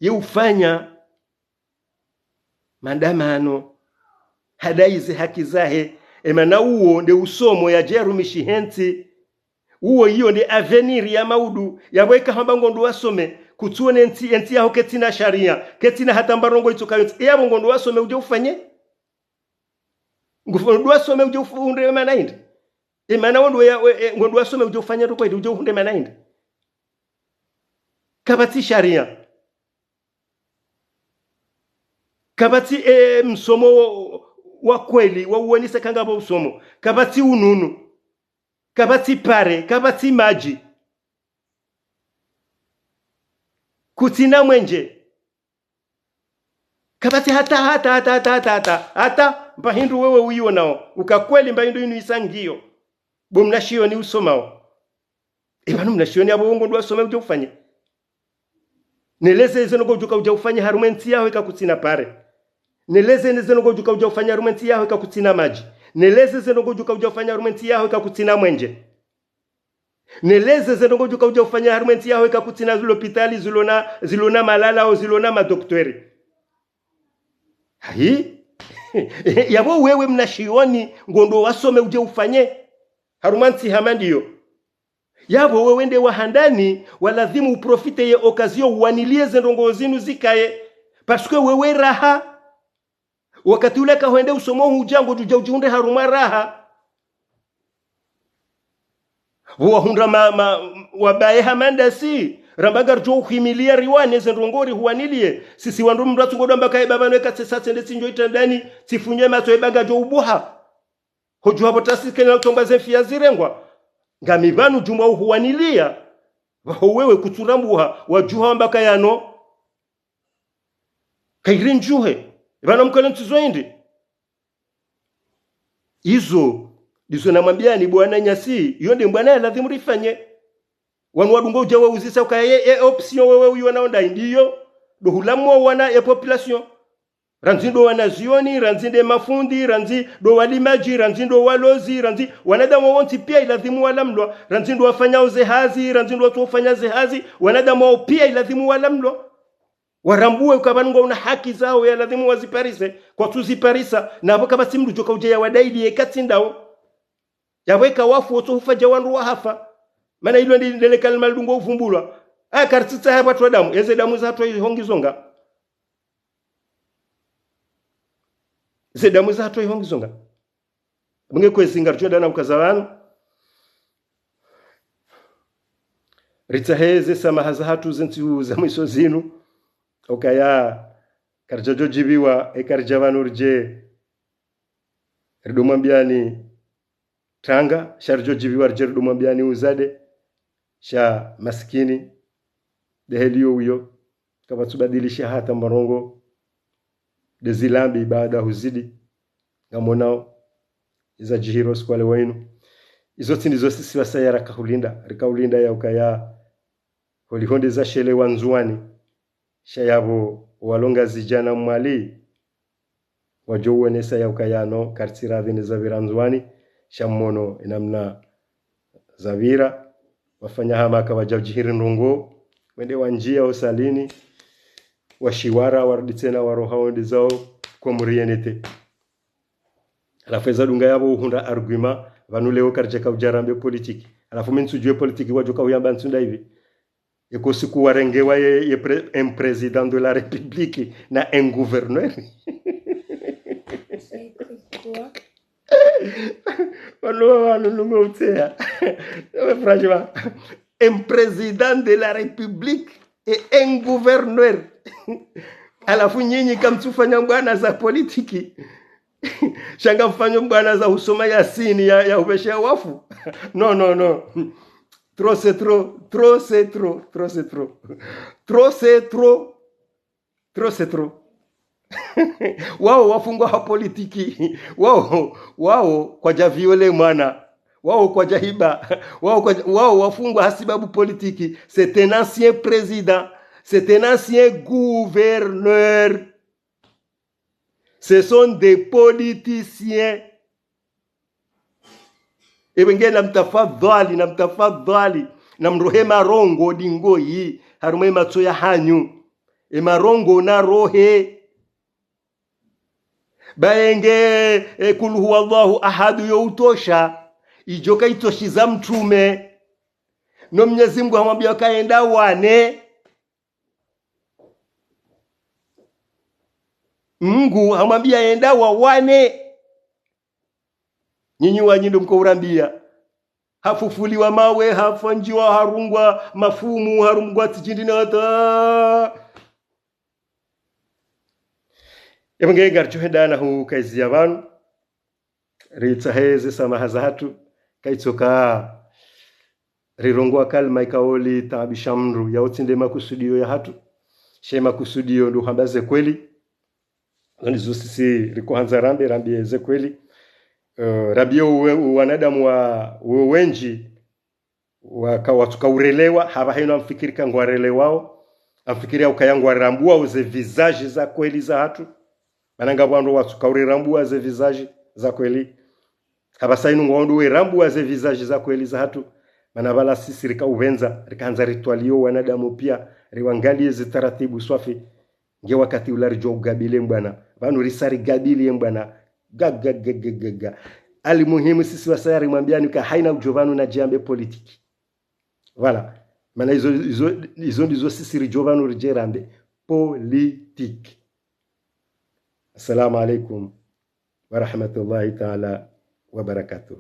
ye ufanya mandamano, hadayi ze haki zahe, e maana uwo nde usomo yadje yarumishihe ntsi. Uwo iyo nde avenir ya maudu, yapvo eka hamba ngondo wasome, kutsuone ntsi, e ntsi yaho ketsina sharia, ketsina hata mba ndrongoo itsokayo ntsi. E yapvo ngondo wasome udje ufanye? Ngufu-, ngondo wasome udje ufu-, uhundre e maana hindri? E maana wondo ya, we, e, ngondo wasome udje ufanye ndrongoo hindri, udje uhundre maana hindri? Kapvatsi sharia. Kapvatsi, e, msomo wa, wa kweli, wa uonesa kangapvo usomo. Kapvatsi ununu. Kapvatsi pare, kapvatsi madji. Kutsina mwenje. Kapvatsi hata, hata, hata, hata, hata, hata, hata, mba hindru wewe uyonao uka kweli mba hindru inu isa ngiyo. Bo mnashioni usomao. E pvanu mnashioni apvo wo ngondro wasome udjo ufanye. Neleze ze ndrongoo udjo ka udja ufanye harumwa entsi yaho eka kutsina pare. Neleze ne ze ndrongoo udjo ka udja ufanye harumwa entsi yaho eka kutsina madji. Neleze ze ndrongoo udjo ka udja ufanye harumwa entsi yaho eka kutsina mwenje. Neleze ze ndrongoo udjo ka udja ufanye harumwa entsi yaho eka kutsina lopitali zilona, zilona malala au zilona madokteri. Hayi. Yapvo wewe mnashioni ngondro wasome udje ufanye harumwa ntsi hama ndiyo. Yapvo wewe nde wa handani, walazimu uprofite ye occasion uwanilie ze ndrongoo zinu zikaye. Parce que wewe raha. Wakati ula ka hwende usomo hudja ngodjo udja udjihundre harumwa raha. Pvo wahundra ma, ma, wabaye hama ndasi, ramba ngaridjo uhimilia riwane ze ndrongoo rihuwanilie. Sisi wandru mndru atsungodjo amba kaye pvapvanu eka tsesa tsende tsinjo itrandani, tsifunye matso eba ngadjo ubuha. Hodjuha pvo tasi kena utsongwa ze mfiya zirengwa. Ngami pvanu djumwa uhuwanilia. Pvaho wewe kutsurambuha, wadjuha wamba kayano. Kayiri ndjuhe. Pvanu mkale ntsizo hindri. Izo, ndizo namwambiani bo wananyasi, iyo nde mbwana ya lazimu rifanye. Wanu wadunga udja wauzisa ukaya ye, ye option wewe uyona onda ndiyo, ndo hulamu wa wana ye population. Randzi ndo wanazioni, randzi nde mafundi, randzi ndo walimadji, randzi ndo walozi, randzi wanadamu wontsi pia ilazimu walamlwa, randzi ndo wafanyao ze hazi, randzi ndo watsofanya ze hazi, wanadamu wao pia ilazimu walamlwa. Warambuwe uka pvanu ngwauna haki zawo ya lazimu waziparise, kwatsuziparisa, na pvo kapvatsi mndru djo ka udja ya wadaili ye katsi ndawo. Yapvo eka wafu wotso hufa dja wandru wahafa. Mana ilo ndi ndele kalima lidungo uvumbulwa. Aya karitsitsaha pvatru wa damu, eze damu zahatru ihongi zonga. Ze damu zahatru ihongi zonga. Mnge kwezi ngaridjo dana ukaza pvanu. Ritsahe ze samaha zahatru ze ntsihu za mwiso zinu. Ukaya karidjadjo djibiwa, e karidja pvanu ridje. Rido mwambiani tanga, sha ridjo djibiwa ridje rido mwambiani uzade, sha masikini, nde heli yo uyo, kapvatsu badilisha hata marongo, nde zilambi baada huzidi, ngamonao, iza djihiro siku wa leo inu. Izo tsi ndizo sisi wasaya raka hulinda, rika hulinda ya ukaya, holiho nde za shelewa Ndzuwani, sha yapvo walonga zidjana Mwali, wadjo uonesa ya ukaya no, karitsi radhi ne zapvira Ndzuwani, sha mmono inamna zapvira, wafanya hama ka wadja udjihiri ndrongoo, wende wandjia osalini, washiwara, warudi tsena, waroha wende zao, kwa murienete. Halafu eza dunga yapvo uhundra argument, pvanu leo karidja ka udja rambe politiki. Halafu mi ntsudjuwe politiki wadjo ka uyamba ntsunda hivi. Eko siku warengewa ye, ye pre, un président de la République na un gouverneur. Pvanu, pvanu, nungo utseya. Franchement, un président de la République et un gouverneur. Halafu nyinyi kamtsufanya mbwana za politiki. Sha ngamfanyo mbwana za husoma Yasini ya, ya hupvesha wafu. Non, non, non. Trop, c'est trop. Trop, c'est trop. Trop, c'est trop. Trop, c'est trop. Trop, c'est trop. Wao wafungwa ha politiki. Wao, wao kwadja viole mwana. Wao kwadja hiba. Wao kwadja, wao wafungwa ha sibabu politiki. C'est un ancien président. C'est un ancien gouverneur. Ce sont des politiciens. Ebe nge namtafadhali, namtafadhali, namrohe marongo ndingoyi, harumwa ematso yahanyu. Emarongo narohe. Baye nge, e, kul huwallahu ahadu yo utosha, idjo ka itoshiza mtrume. No Mnyezi Mngu hamwambia ka yende yawane. Mngu hamwambia yende yawane. Nyinyi wanyu ndo mko urambia. Hafufuliwa mawe, hafandjiwa, harungwa mafumu, harungwa tsi djindri na hata. Ebe nge ngaridjo hwenda na hukaiziya pvanu. Ritsahe ze samaha zahatru, kaitsoka rirongowa kalima ikao litaabisha mndru, yao tsi nde makusudio yahatru. She makusudio ndo hamba ze kweli. Zo ndizo sisi riko handza rambe, rambe ze kweli. Eh, rambe uwe, uwe wanadamu wa, uwe wendji, waka, watsuka urelewa, hapvaha inu amfikiri ka ngwarelewao, amfikiri ukaya ngwarambuao ze visage za kweli za hatru. Mana ngapvo wandru watsuka urirambua ze visage za kweli. Hapvasa inu ngwandru werambua ze visage za kweli za hatru. Mana pvala sisi rika upvendza, rika handza ritwalio wanadamu pia, riwangalie ze taratibu swafi. Nge wakati ula ridjo ugabili mbwana. Pvanu risa rigabili mbwana. Ga, ga, ga, ga, ga, ga. Alimuhimu sisi wasaya rimwambiani ka haina udjo pvanu na djambe politiki. Voilà. Mana izo, izo, izo ndizo sisi ridjo pvanu ridje rambe politiki. Assalamu alaikum wa rahmatullahi ta'ala wa barakatuh.